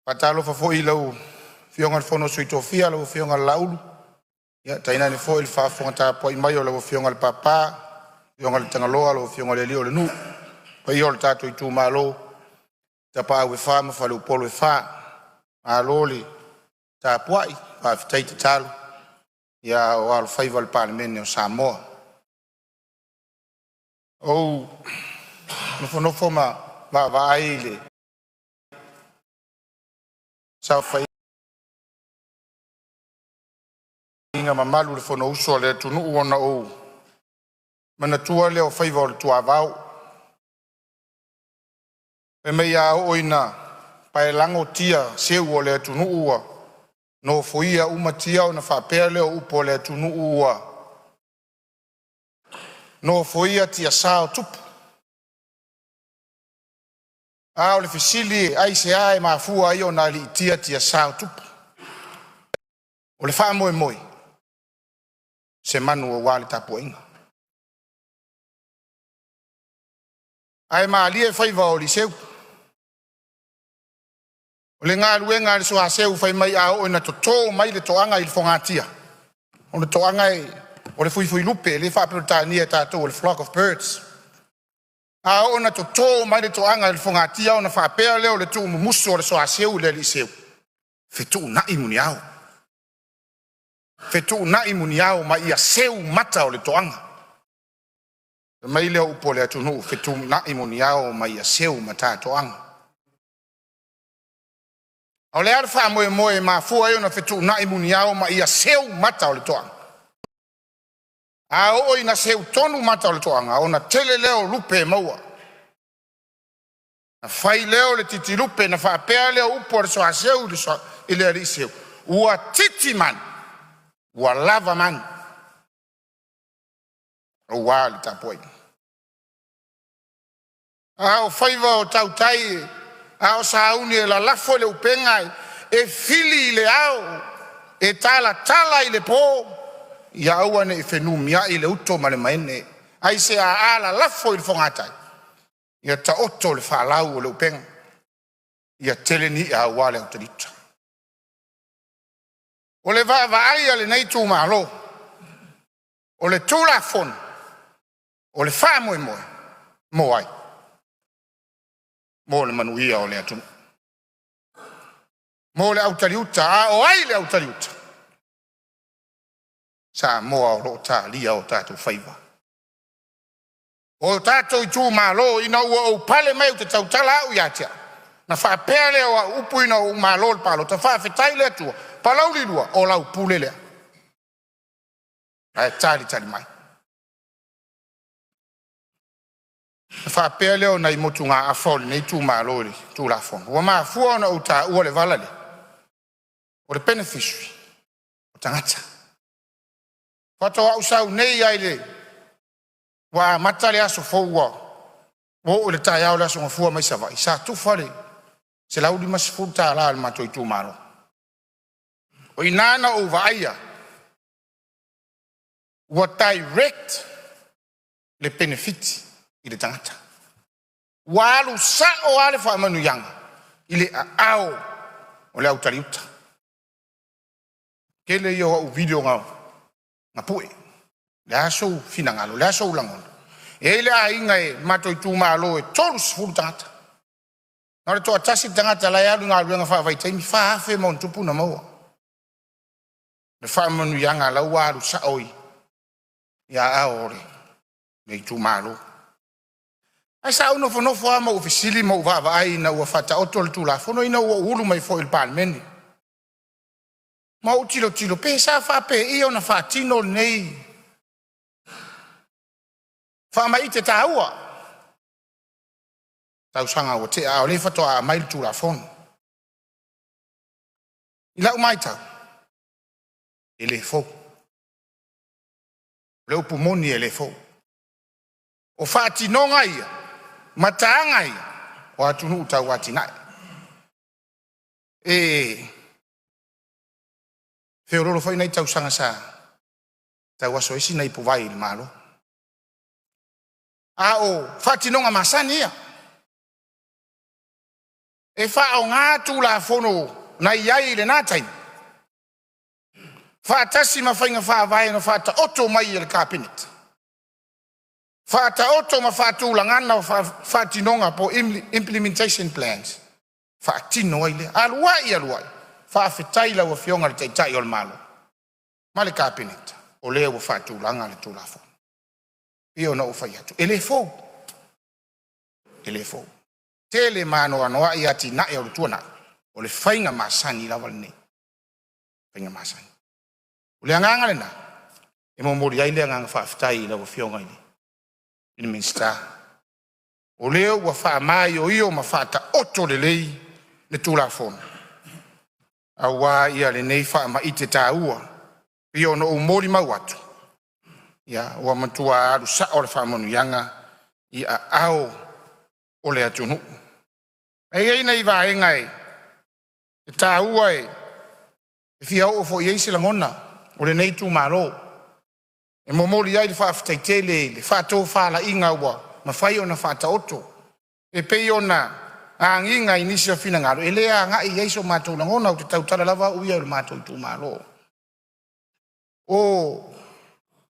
faatalofa foi i lau Afioga i le Sui o le Fono a Sui Tofia lau Afioga Lalaulu, tainane foi le faafofoga tapuai mai a lau Afioga i le Papa, afioga i le Tagaloa, lau Afioga i le alii o le nuu, le paia o le tatou itumalo, Tapaau e fa ma faleupolu e fa. Malo le tapuai, faafetai tatalo a o alofaiva le Palemene o Samoa. Ou nofonofo ma vaavaai i le saofaiga mamalu i le Fonousu a le atunuu, ona ou manatua lea o faiva o le tuavao. Fai mai a oo ina paelago tia seu o le atunuu ua nofoia uma tia ona faapea lea o upu a le atunuu, ua Nofoia tiasa o tupu. A o le fesili, aisea e mafua ai ona aliitia tiasa o tupu? O le faamoemoe, se manu aua le tapuaiga. Ae malie faiva o aliiseu. O le galuega a le soa seu fai mai a oo ina toto mai le toaga i le fogatia, o le toaga o le fuifuilupe lea e faa-Peretania e tatou o le flock of birds. A oo ina toto mai le toaga i le fogatia ona faapea lea o le tuumumusu o le soa seu i le alii seu, fetuunai muniao, fetuunai muniao ma ia seu mata o le toaga. Fai mai lea o upu a le atunuu, fetuunai muniao ma ia seu mata toaga. A o le a le faamoemoe e mafua ai ona fetuunai muniao ma ia seu mata o le toaga? A oo ina seu tonu mata o le toaga ona tele lea o lupe e maua. Ona fai lea o le titi lupe ona faapea lea o upu a le soa seu i le alii seu, “Ua titi manu ua lava manu aua le tapuaiga.” A o faiva o tautai a o sauni e lalafo le upega e fili i le ao, e talatala i le po, ia aua ne i fenumiai le uto ma le maene. Aisea? A lalafo i le fogatai, ia taoto le faalau o le upega, ia tele ni ia aua le autaliuta. O le vaavaai a lenei itumalo, o le Tulafono, o le faamoemoe mo ai? Mo le manuia o le atunuu, mo le autaliuta. A o ai le autaliuta? O Samoa o lo o talia o tatou faiva. O tatou itumalo ina ua ou pale mai ou te tautala au ia te au, ona faapea lea o au upu ina ua ou malo i le palota, faafetai i le Atua, Palauli 2, o lau pule lea. Ae talitali mai. Ona faapea lea o nai motugaafa a lenei itumalo i le Tulafono. Ua mafua ona ou taua le vala lea, o le beneficiary o tagata. Faatoa ou sau nei lava i le ua amata le aso fou ua oo i le taeao o le aso Gafua mai Savaii, sa tufa le $150 a le matou itumalo. O i na na ou vaaia ua direct le penefiti i le tagata, ua alu sao lava le faamanuiaga i le aao o le autaliuta. Tele ia o au video na pue, o le a sou finagalo, o le a sou lagona? E i ai le aiga i le matou itumalo e 30 tagata, na o le toatasi le tagata la e alu i le galuega faavaitaimi e 4,000+ ona maua. Le faamanuiaga la ua alu sao i aao o le itumalo. Ae sa ou nofonofo lava ma ou fesili ma ou vaavaai ina ua faataoto le Tulafono ina ua ou ulu mai foi i le Palemene, ma ou tilotilo pe sa faapei ona faatino lenei faamaite taua i tausaga ua tea, a o lea faatoa aumai le Tulafono. I lau matau, e le fou. O le upu moni e le fou. O faatinoga ia mataaga ia o atunuu tauatiae. E feoloolo foi nai tausaga sa tauaso ai sina ipuvai i le Malo, a o faatinoga masani ia. E faaaoga Tulafono na i ai i lena taimi faatasi ma faiga faavae na faataoto mai e le Kapeneta, faataoto ma faatulagaga o faatinoga po o implementation plans, faatino ai lea. Alu ai alu ai, faafetai i lau Afioga i le Taitai o le Malo ma le Kapeneta o lea ua faatulaga le Tulafono. E pei ona ou fai atu, e le fou, e le fou. Tele ma anoanoai atinae o le tuanai, o le faiga masani lava lenei, faiga masani. O le agaga lena e momoli ai le agaga faafetai i lau Afioga i le Minisita, o lea ua faamaioio ma faataoto lelei le Tulafono aua lenei faamaite taua. E pei ona ou molimau atu, Ia ua matua alu sao le faamanuiaga i aao o le atunuu. E i ai nai vaega e taua e fia oo foi i ai se lagona o lenei itumalo e momoli ai le faafetai tele i le faatofalaiga ua mafai ona faataoto e pei ona agiga i nisi o finagalo e le agai i ai so matou lagona. Ou te tautala lava au ia i lo matou itumalo. O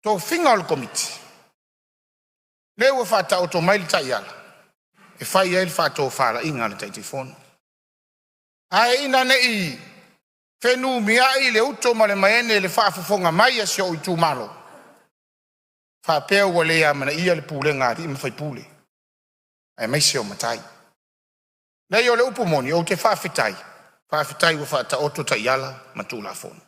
tofiga o le Komiti, lea ua faataoto mai le taiala e fai ai le faatofalaiga a le Taitaifono. Ae ina nei fenumiai le uto ma le manene i le faafofoga mai a si ou itumalo, faapea ua le amanaia le pulega a alii ma faipule aemaise o matai. Leai o le upu moni, ou te faafetai, faafetai ua faataoto taiala ma Tulafono. E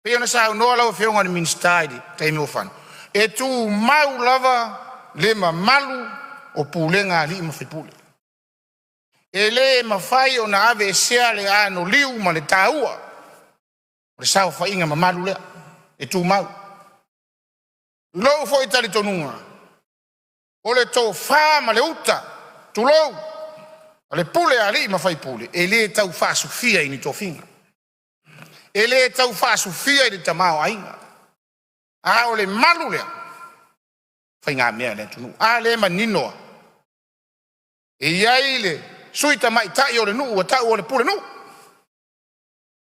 pei ona saunoa lau Afioga i le Minisita i le taimi ua fano, e tumau lava le mamalu o pulega a alii ma faipule. E le mafai ona aveesea le anoliu ma le taua o le saofaiga mamalu lea, e tumau. I lou foi talitonuga, o le tofa ma le uta, tulou, o le pule a alii ma faipule, e le tau faasufia i ni tofiga, e le tau faasufia i le tamaoaiga, a o le malu lea, o faigamea a le atunuu. A lea e manino lava, e i ai le sui tamaitai o le nuu ua tau o le pulenuu,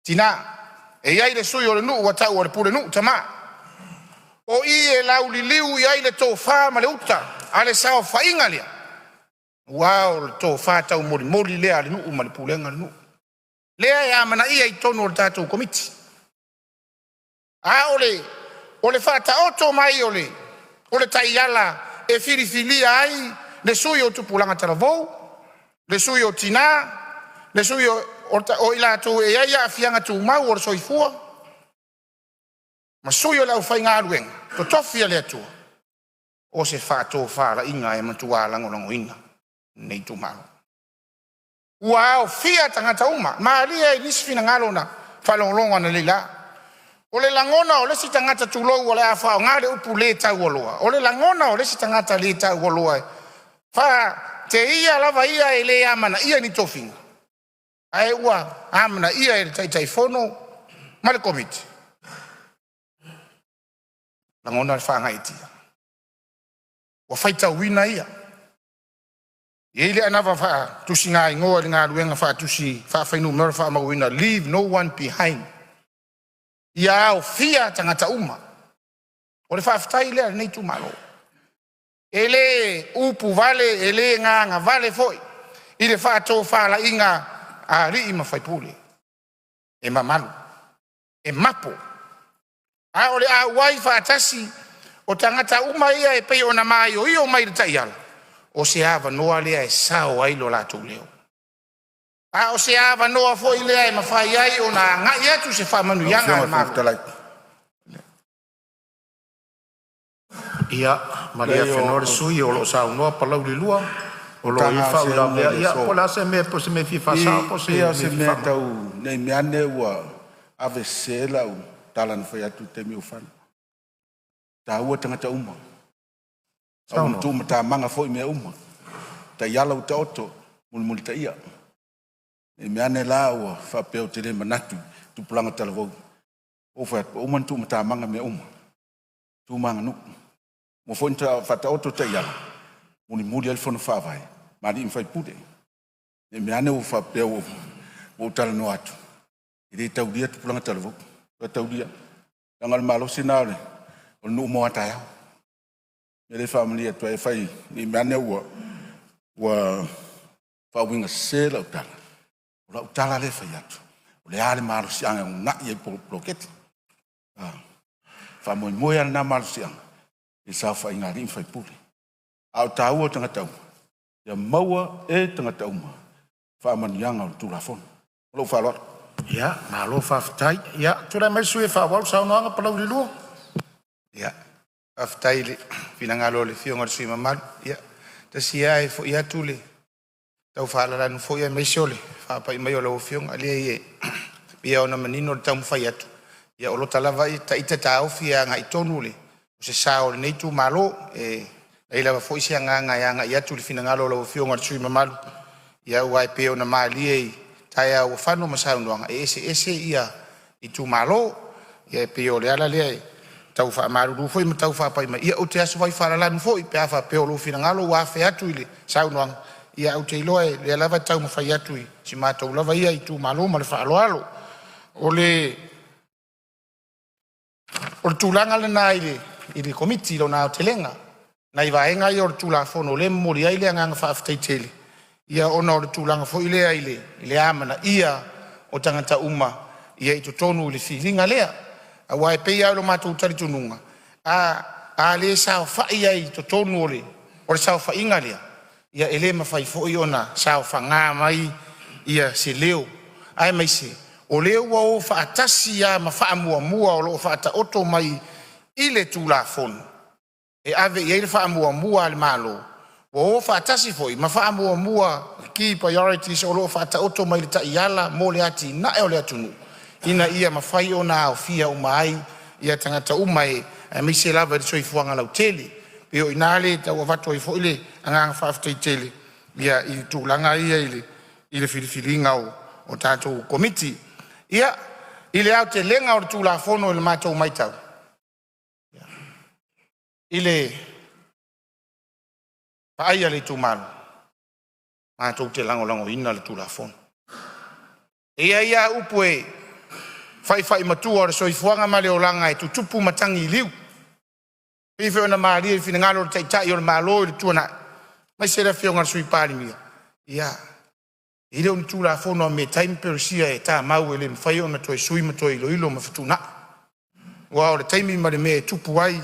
tina, e i ai le sui o le nuu ua tau o le pulenuu tama. O i e lauliliu i ai le tofa ma le uta a le saofaiga lea, aua o le tofa taumolimoli lea a le nuu ma le pulega a le nuu, lea e amanaia i totonu o le tatou Komiti. A o le faataoto mai o le taiala e filifilia ai le sui o tupulaga talavou, le sui o tina, le sui o i latou e i ai aafiaga tumau o le soifua, ma sui o le aufaigaluega totofi a le Atua, o se faatofalaiga e matua lagolagoina e lenei itumalo. Ua aofia tagata uma, malie i nisi finagalo na faalogologo analeila. O le lagona o le isi tagata, tulou, o le a faaaoga le upu le taualoa, o le lagona o le isi tagata le taualoa e faateia lava ia e le amanaia ni tofiga, ae ua amanaia e le Taitaifono ma le Komiti, e lagona le faagaeetia, ua faitauina ia. E i ai le anava faatusigaigoa i le galuega faatusi faaafuainumera faamauina, leave no one behind, ia aofia tagata uma. O le faafetai lea a lenei itumalo. E le upu vale, e le gagavale foi i le faatofalaiga a alii ma faipule, e mamalu, e mapo. A o le auai faatasi o tagata uma ia e pei ona maioio mai i le taiala, o se avanoa lea e sao ai lo latou leo, a o se avanoa foi lea e mafai ai ona agai atu se Lau faamanuiaga Afioga a i le le Fofoga Malo. Fetalai… Ia malie Leai afenoa le o sui o lo o saunoa Palauli 2, o lo o i tulaga ai o seuga faauilavea. i le Ia po aso. o le a se mea, po o se mea e fia I faasao po o se pei lava o mea se e fia mea faamalamalama. tau ne i meaane ua ave sese lau tala na fai atu i le taimi ua fano. E taua tagata uma, a ua Saunoa. tuumatamaga foi mea uma, taiala ua taoto, mulimulitaia. Ne i meaane la ua faapea ou te le manatu i tupulaga talavou, ua ou fai atu ua uma ona tuumatamaga mea uma, tu ma aganuu. Ua uma foi ona faataoto taiala, mulimuli ai le Fono Faavae ma alii ma faipule. Ne i meaane ua faapea ua ou talanoa atu e le taulia tupulaga talavou, e taulia leaga o le malosi lena o le nuu mo a taeao. O le mea lea e faamalie atu ai, afai ne i meaane ua faauigasese lau tala, o lau tala lea e fai atu, o le a le malosiaga e uunai ai poloketi. A faamoemoe lava lena malosiaga i le saofaiga a alii ma faipule. A o le taua o tagata uma, ia maua e tagata uma faamanuiaga o le Tulafono. Ma lou faaaloalo. Ia malo faafetai. Ia tulai mai le sui usufono e faaauau le saunoaga Palauli 2. Ia, faafetai i le finagalo o le Afioga i le sui usufono mamalu. Ia, tasi ia ae foi atu le tau faalalanu foi aemaise o le faapai mai o lau Afioga. E leai e pei lava ona manino le taumafai atu, ia o lota lava ita taofi e agai tonu le O se sao o lenei itumalo. E leai lava foi se agaga e agai atu i le finagalo o lau Afioga i le sui usufono mamalu, aua e pei ona malie i taeao ua fano ma saunoaga, e eseese itumalo. Ia e pei o le ala lea e tau faamalulu foi ma tau faapai mai, ia ou te asu ai faalalanu foi pe a faapea o lou finagalo ua afe atu i le saunoaga, ae ou te iloa o lea lava e taumafai atu i si matou lava ia itumalo. Ma le faaaloalo. O le tulaga lena i le Komiti i lona aotelega, nai vaega ia o le Tulafono o lea e momoli ai le agaga faafetai tele, ona o le tulaga foi lea i le amanaia o tagata uma i totonu i le filiga lea. Aua e pei lava o lo matou talitonuga, a le saofai ai i totonu o le saofaiga lea, e le mafai foi ona saofaga mai se leo, aemaise o lea ua o faatasi lava ma faamuamua o lo o faataoto mai i le Tulafono e ave i ai le faamuamua a le Malo, ua o faatasi foi ma faamuamua, key priorities o lo o faataoto mai i le taiala mo le atinae o le atunuu ina ia mafai ona aofia uma ai tagata uma aemaise lava i le soifuaga lautele. E pei o i ina lea e tau avatu ai foi le agaga faafetai tele i tulaga ia i le filifiliga o tatou Komiti. Ia, i le aotelega o le Tulafono i le matou matau, i le vaai a le itumalo, matou te lagolagoina le Tulafono. E i ai lava upu e faifai matua o le soifuaga ma le olaga e tutupu matagi i liu, e pei foi ona malie i finagalo o le Taitai o le Malo i le tuanai aemaise le Afioga i le Sui Palemia. Ia, e le o ni Tulafono a Metai ma Peresia e tamau e le mafai ona toe sui ma toe iloilo ma fetuunai. Aua o le taimi ma le mea e tupu ai,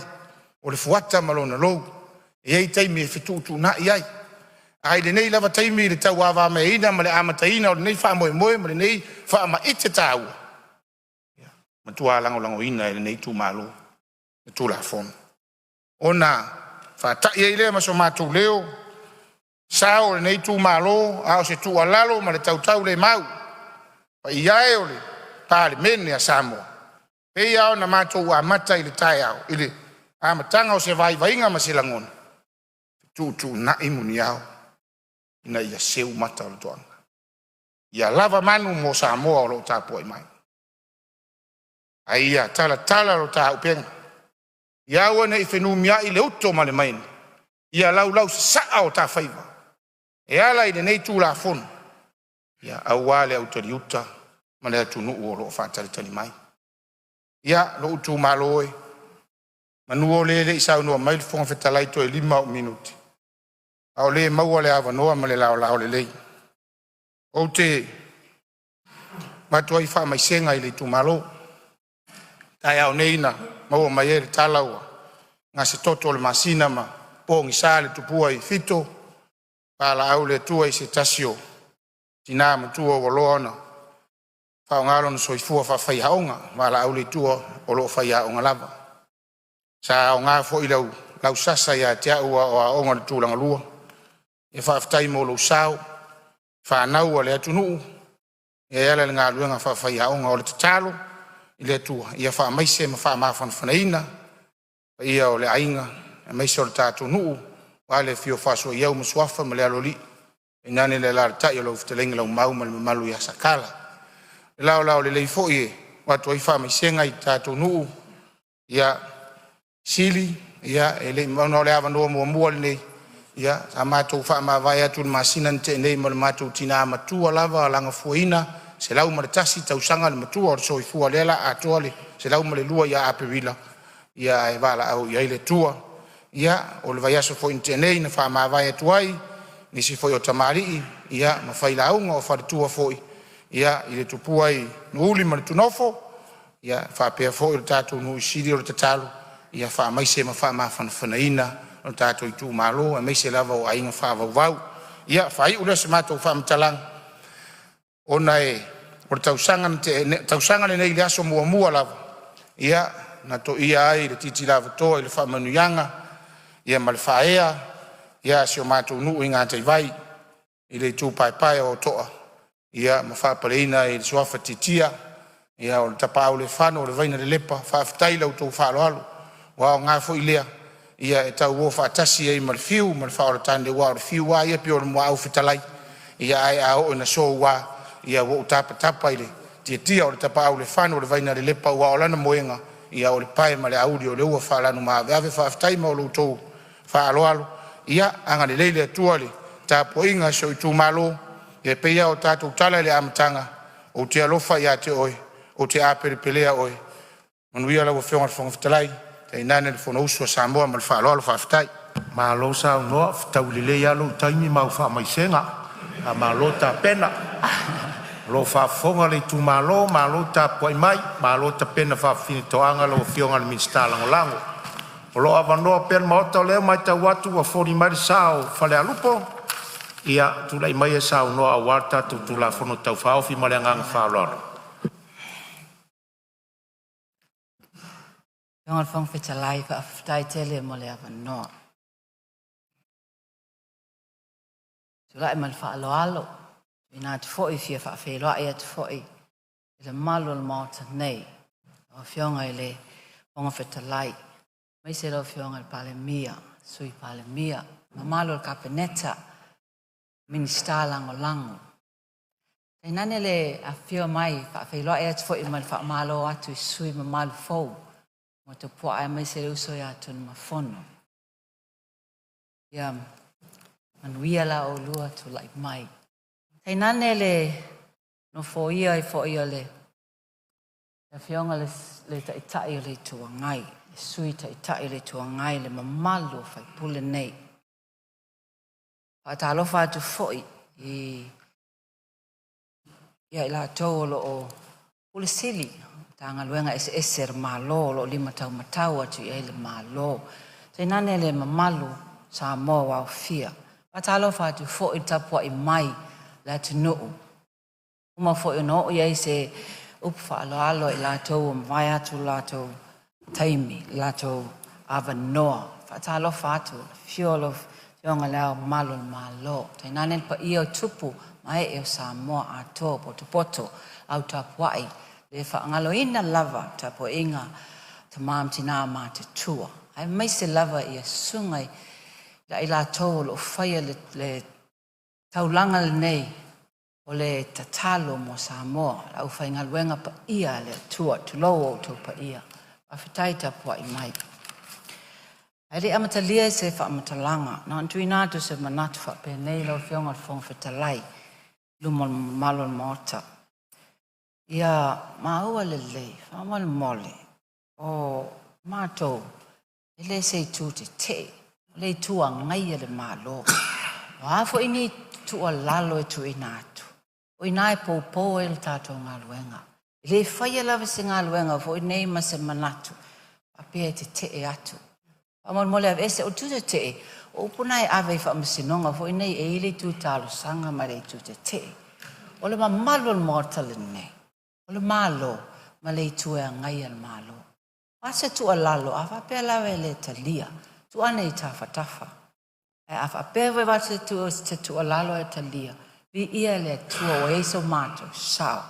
o le fuata ma lona lou, e i ai taimi e fetuutuunai ai. Ae i lenei lava taimi i le tauavameaina ma le amataina o lenei faamoemoe ma lenei faamaite taua, e matua lagolagoina e lenei itumalo le Tulafono. Ona faatai ai lea ma so matou leo, sao o lenei itumalo, a o se tuualalo ma le tautaulemau i le paia e o le Palemene a Samoa, e pei lava ona matou amata i le taeao i le amataga o se vaivaiga ma se lagona, fetuutuunai muniao ina ia seu mata o le toaga, ia lava manu mo Samoa o lo o tapuai mai, a ia talatala lo ta auupega, ia aua ne i fenumiai le uto ma le maini, ia laulausasaa o ta faiva e ala i lenei Tulafono, aua le autaliuta ma le atunuu o lo o faatalitali mai. Ia, lou itumalo e, meamanu o lea e le i saunoa mai le Fofoga Fetalai toe 5 au minute, a o lea e maua le avanoa ma le laolao lelei. Ou te avatu ai faamaisega i le itumalo. Taeao nei na maua mai ai le tala ua gasetoto le masina ma pogisa le tupua i Fito, valaau le Atua i se tasi o tina matua ua loa ona faaaoga lona soifua faafaiaoga. Valaau le Atua o lo o faiaoga lava. Sa aoga foi lau sasa ia te au a o aoga i le Tulagalua. Ia faafetai mo lou sao i fanau a le atunuu e ala i le galuega faafaiaoga. O le tatalo i le Atua ia faamaise ma faamafanafanaina le paia o le aiga aemaise o le tatou nuu aua le afio o Faasuaiau ma Suafa ma le Aloalii, tainane le alaalatai o lau fetalaiga Leaumau ma le mamalu ia Sakala. Le laolao lelei foi e avatu ai faamaisega i le tatou nuu ia Sili, e le i ona o le avanoa muamua lenei, sa matou faamavae atu i le masina na tea nei ma le matou tina matua lava Lagafuaina 101 tausaga le matua o le soifua, lea o le a atoa le 102 ia Aperila, ae valaau i ai le Atua. Ia, o le vaiaso foi na tea nei na faamavae atu ai nisi foi o tamalii ma failauga, o faletua foi i le tupua i Nuuuli ma Tunumafono, faapea foi le tatou nuu i Sili. O le tatalo ia faamaise ma faamafanafanaina lo tatou itumalo aemaise lava o aiga faavauvau. Ia faaiu lea o se matou faamatalaga ona o le tausaga na tea nei, tausaga lenei i le aso muamua lava na toia ai le titi lavatoa i le faamanuiaga ma le faaea a si o matou nuu i Gataivai i le itu paepae o To'a ma faapaleina ai i le suafa Tiatia, o le Tapaau-le-Fano o le Vainalelepa. Faafetai i la outou faaaloalo. Ua aoga foi lea e tauo faatasi ai ma le fiu ma le faaola tane, aua o le fiu lava ia e pei o le muaau fetalai, ae a oo ina soua, ua ou tapatapa i le tiatia o le tapaau i le fanu o le vainalelepa, aua o lana moega o le pae ma le auli o le ua faalanumaaveave. Faafetai mo lo outou faaaloalo, ia agalelei le Atua i le tapuaiga a si ou itumalo. E pei lava ona tatou tatala i le amataga, ou te alofa ia te oe, ou te apelepelea oe. Manuia lau Afioga i le Fofoga Fetalai, tainane le fonousu a Samoa. Ma le faaaloalo faafetai. Malo saunoa, fetaui lelei lava lou taimi ma au faamaisega. Faamalo tapena. O lo o faafofoga le itumalo, malo tapuai mai, malo tapena faafafine toaga lau Afioga i le Minisita Lagolago. O lo o avanoa pea le Maota o lea ua matau atu ua foli mai le sa o Falealupo. Ia tulai maia e saunoa aua le tatou Tulafono Tau Faaofi ma le agaga faaaloalo. Lau Afioga i le Fofoga Fetalai, faafetai tele mo le avanoa. Ou te tulai ma le faaaloalo, e tuuina atu foi e fia faafeiloai atu foi i le mamalu o le Maota nei, lau Afioga i le Fofoga Fetalai, aemaise lau Afioga i le Palemia, Sui Palemia, le mamalu o le Kapeneta, Minisita Lagolago. Tainane le afifio mai e faafeiloai atu foi ma le faamalo atu i sui usufono mamalu fou ua topuaa, aemaise le uso ia Tunumafono. Ia manuia la oulua tulai mai. Tainane le nofoia ai foi o le Afioga i le Taitai o le Itu Agai, le Sui Taitai o le Itu Agai, le mamalu o sui usufono nei. Faatalofa atu foi ia i latou o lo o Ofisa Sili o Matagaluega eseese a le Malo o lo o limataumatau atu i ai le Malo. Tainane le mamalu o Samoa ua aofia. Faatalofa atu foi i le tapuai mai a le atunuu, ua uma foi ona oo i ai se upu faaaloalo i latou ua mavae atu lo latou taimi, lo latou avanoa. Faatalofa atu i le afio o lau Afioga i Le Ao Mamalu o le Malo, tainane le paia o tupu ma ee o Samoa atoa, potopoto, au tapuai, le faagaloina lava le tapuaiga a tama ma tina matutua, aemaise lava ia susuga ia i latou o lo o faia le taulaga lenei o le tatalo mo Samoa, le aufaigaluega paia a le Atua. Tulou outou paia, faafetai tapuai mai. Ae le i amatalia se faamatalaga, na ona tuuina atu o se manatu faapenei lau Afioga i le Fofoga Fetalai i luma o le mamalu o le Maota. Ia maua lelei, faamolemole, o matou e le se itu tetee, o le itu agaia le Malo. O a foi ni tuualalo e tuuina atu, o i ina e poupou ai le tatou galuega. E le faia lava se galuega foi nei ma se manatu faapea e tetee atu. Faamolemole aveese, o le itu tetee, o upu na e ave i faamasinoga foi nei e i ai le itu talosaga ma le itu tetee. O le mamalu o le Maota lenei, o le Malo ma le itu e agaia le Malo. O le a se tuualalo, a faapea lava e le talia, tuu ane i tafatafa. Ae a faapea foi e avatu se tuualalo ae talia, viia le Atua ua i ai so matou sao.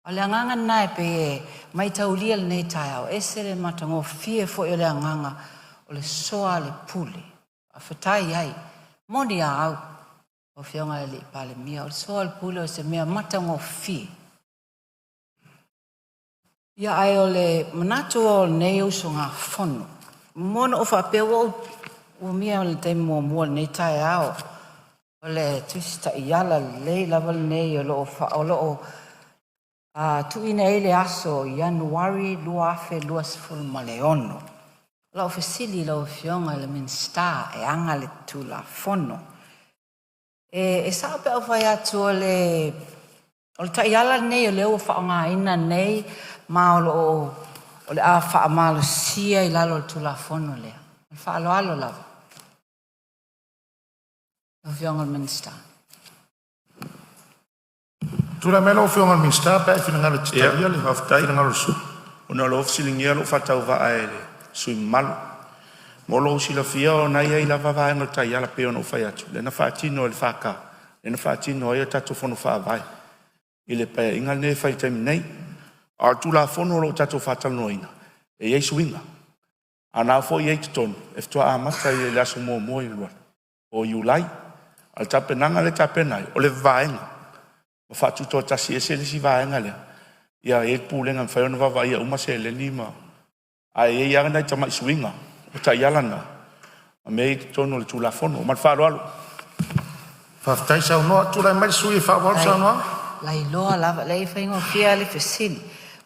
O le agaga lena e pei e maitaulia i lenei taeao, e ese le matagofie foi o le agaga o le soa o le pule. Faafetai ai. E moni a au lau Afioga i le Palemia, o le soa o le pule o se mea matagofie. Ia ae o le manatu o lenei usugafono, e muamua ona ou faapea ua ou umia i le taimi muamua i lenei taeao, o le Tusi Taiala lelei lava lenei o lo o tuuina i ai le aso Ianuari 2026. O lau fesili i lau Afioga i le Minisita e ana le Tulafono, e sao pe a ou fai atu o le taiala lenei o lea ua faaaogaina nei ma o le a faamalosia i lalo o le Tulafono lea? Ma le faaaloalo lava. Lau Afioga i le Minisita. Tulai mai lau Afioga i le Minisita pe a e finagalo e te talia le finagalo o le sui usufono. Ona o lea ua fesiligia lou faatauvaa e le sui usufono mamalu. Mo lou silafia o na e i ai lava vaega o le taiala e pei ona ou fai atu, lea na faatino e le FK, lea na faatino ai a tatou Fono Faavae i le Paeaiga lenei e fai i le taimi nei. A o le Tulafono o lo o tatou faatalanoaina, e i ai suiga. A na foi i ai i totonu, e faatoa amata i le aso 1 o Iulai. A o le tapenaga lea e tapena ai, o le vaega ua faatutoatasi ese le isi vaega lea, ia i ai le pulega e mafai ona vaavaaia uma seleni ma… Ae i ai lava nai tamai suiga o taiala na ma mea ia i totonu o le Tulafono. Ma le faaaloalo. Faafetai saunoa. Tulai mai le sui usufono e faaauau le saunoaga. Lailoa lava, leai e faigofie lava le fesili,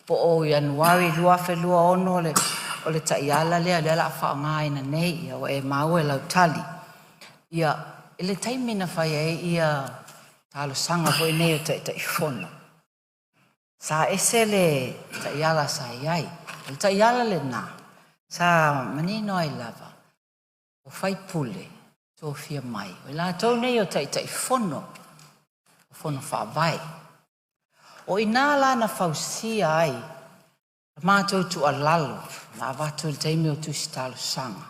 po o Ianuari 2026 o le taiala lea o le a faaaogaina nei, ia ua e maua i lau tali. Ia, i le taimi na fai ai ia talosaga foi nei o Taitaifono, sa ese le taiala sa i ai. O le taiala lena sa manino ai lava o faipule tofia mai, o i latou nei o Taitaifono o Fono Faavae. O i ina la na fausia ai le matou tuualalo na avatu i le taimi o tusi talosaga,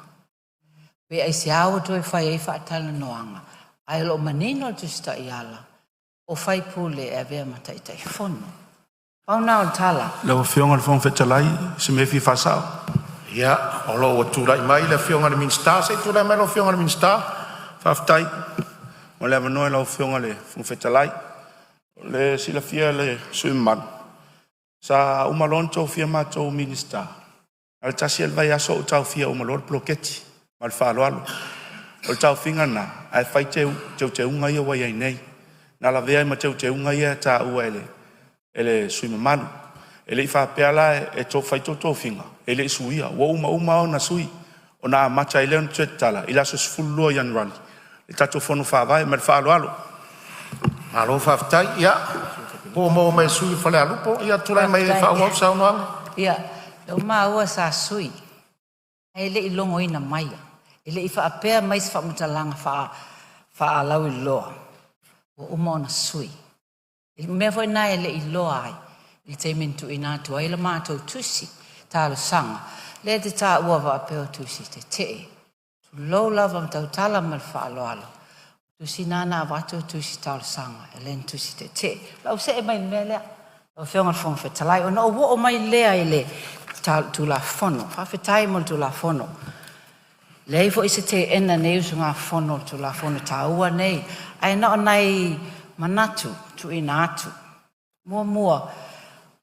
pe aisea ua toe fai ai faatalanoaga, ae o lo o manino le tusi taiala, o faipule e avea ma Taitaifono. Pau lena o le tala. Lau Afioga i le Fofoga Fetalai, o se mea e fia faasao. Ia, o lo o ua tulai mai le Afioga i le Minisita. Se i tulai mai lau Afioga i le Minisita. Faafetai mo le avanoa i lau Afioga i le Fofoga Fetalai. Mo le silafia e le sui usufono mamalu, sa uma loa ona tofia matou o Minisita, na o le tasi lava le vaiaso ou taofia uma loa le poloketi. Ma le faaaloalo. O le taofiga lena ae fai teuteuga ia ua i ai nei. Na lavea ai ma teuteuga ia e taua e le sui usufono mamalu. E le i faapea la e fai tou tofiga e le i suia, ua uma uma ona sui, ona amata ai lea ona toe tatala i le aso 12 o Ianuari le tatou Fono Faavae. Ma le faaaloalo. Malo faafetai. Ia, po ua maua mai e le sui usufono mo Falealupo. Ia tulai mai e faaauau le saunoaga. Ia, lea ua maua sa sui, ae le i logoina maia. E le i faapea mai se faamatalaga faalauiloa ua uma ona sui. O le mea foi lena e le i iloa ai i le taimi na tuuina atu ai le matou tusi talosaga, lea e te taua faapea o tusi tetee. Tulou lava, e tautala ma le faaaloalo, o tusi na na avatu o tusi talosaga e le o ni tusi tetee. O le a ou see mai i le mea lea. Lau Afioga i le Fofoga Fetalai, ona ou oo mai lea i le Tulafono. Faafetai mo le Tulafono. E leai foi se teena e lenei usugafono i le Tulafono taua lenei, ae na o nai manatu e tuuina atu. Muamua, o le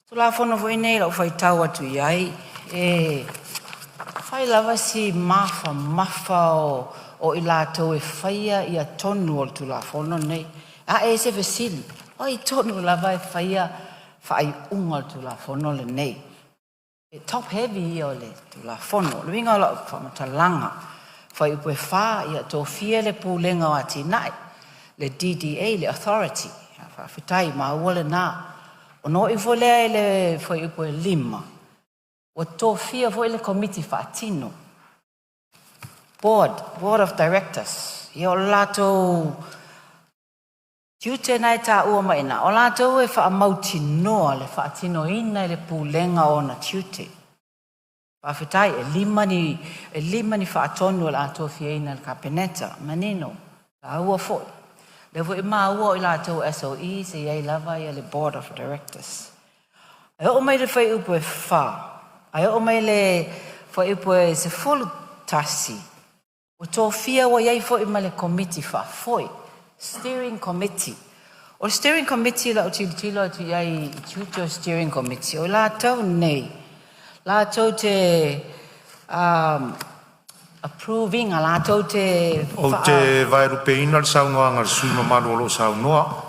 Tulafono foi lenei i lau faitau atu i ai, e fai lava si mafamafa o i latou e faia tonu o le Tulafono lenei. Ae ai se fesili, o ai tonu lava e faia faaiuga o le Tulafono lenei? E top heavy ia o le Tulafono. O le uiga o lau faamatalaga, fuaiupu e 4, ia tofia le Pulega o Atinae, le DDA, le Authority. Faafetai, maua lena. Ona oo ifo lea i le fuaiupu e 5, ua tofia foi le Komiti Faatino, Board of Directors. Ia o le latou tiute lena e taua mai i ina, o latou e faamautinoa le faatinoina e le Pulega o ona tiute. Faafetai, e lima ni faatonu o le a tofiaina e le Kapeneta, manino, taua foi. O lea foi e maua o i latou o SOEs e i ai lava le Board of Directors. E oo mai i le fuaiupu e 4, ae oo mai i le fuaiupu e 11, ua tofia ua i ai foi ma le Komiti Faafoe, Steering Committee. O le Steering Committee i lau tilotilo atu i ai i tiute o le Steering Committee, o i latou nei latou te approve ina, latou te Ou te vaelupeina le saunoaga a le sui usufono mamalu o lo o saunoa,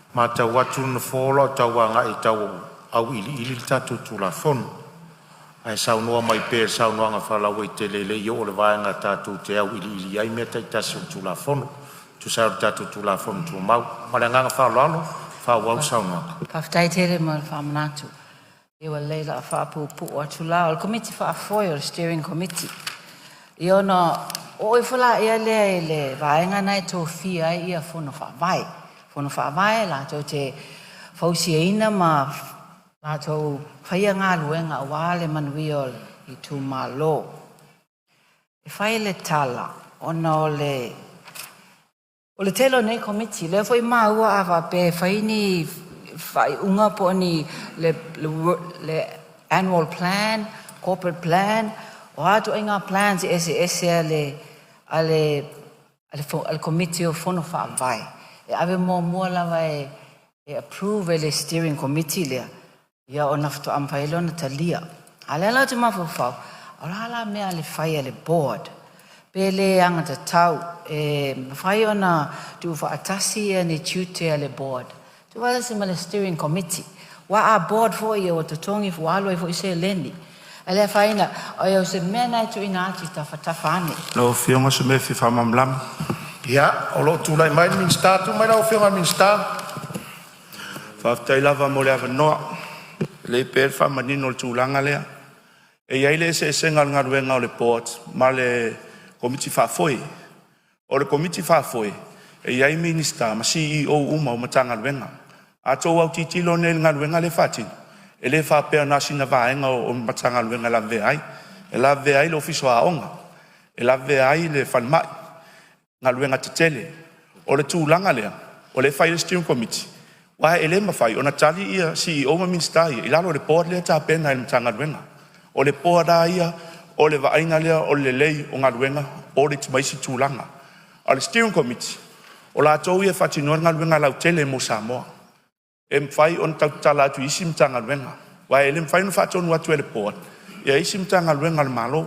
e matau atu le Nofoa o lo o tau agai e tau auiliili le tatou Tulafono. Ae saunoa mai pea i le saunoaga faalauaitele e le i oo i le vaega tatou te auiliili ai mea taitasi o le Tulafono e tusa ai o le tatou Tulafono Tumau. Ma le agaga faaaloalo, faaauau le saunoaga. Faafetai tele mo le faamanatu. Ia ua lelei o le a faapuupuu atu la. O le Komiti Faafoe o le Steering Committee. Ia ona oo ifo lea i le vaega lena e tofia ai Fono Faavae. Fono Faavae latou te fausiaina ma latou faia galuega aua le manuia o itumalo. E fai le tala ona o le tele o nei Komiti, o lea foi e maua a faapea e fai ni faaiuga po o ni le annual plan, corporate plan, O a ituaiga plans eseese a le Komiti o Fono Faavae, e ave muamua lava e approve e le Steering Committee lea, ia ona faatoa mafai lea ona talia. A o lea la ou te mafaufau, o le a la mea e fai a le board pe le alagatatau e mafai ona tuufaatasi ia ni tiute o le board tuufaatasi ma le Steering Committee. Aua a board foi ia ua totogi ua alu ai foi seleni. Ae le afaina o se mea lena e tuuina atu i tafatafa ane. Lau Afioga o se mea e fia faamalamalama. Ia, o lo o tulai mai le Minisita. Tulai mai lau Afioga i le Minisita. Faafetai lava mo le avanoa. E lelei pea le faamanino o le tulaga lea. E i ai le eseesega o le galuega a le Board ma le Komiti Faafoe. O le Komiti Faafoe e i ai Minisita ma CEOs uma o Matagaluega. A outou autitilo nei i le galuega lea e faatino, e le faapea na o sina vaega o le Matagaluega e lavevea ai. E lavevea ai le Ofisa o Aoga, e lavevea ai le Falemai, galuega tetele. O le tulaga lea o lea e fai ai le Steering Committee, aua e le mafai ona tali ia CEO ma Minisita ia i lalo o le board lea e tapena e le Matagaluega. O le board lava ia o le vaaiga lea o le lelei o galuega, audit ma isi tulaga. A o le Steering Committee, o latou ia e faatinoina le galuega lautele mo Samoa. E mafai ona tau tatala atu i isi Matagaluega, aua e le mafai ona faatonu atu e le board ia isi Matagaluega a le Malo.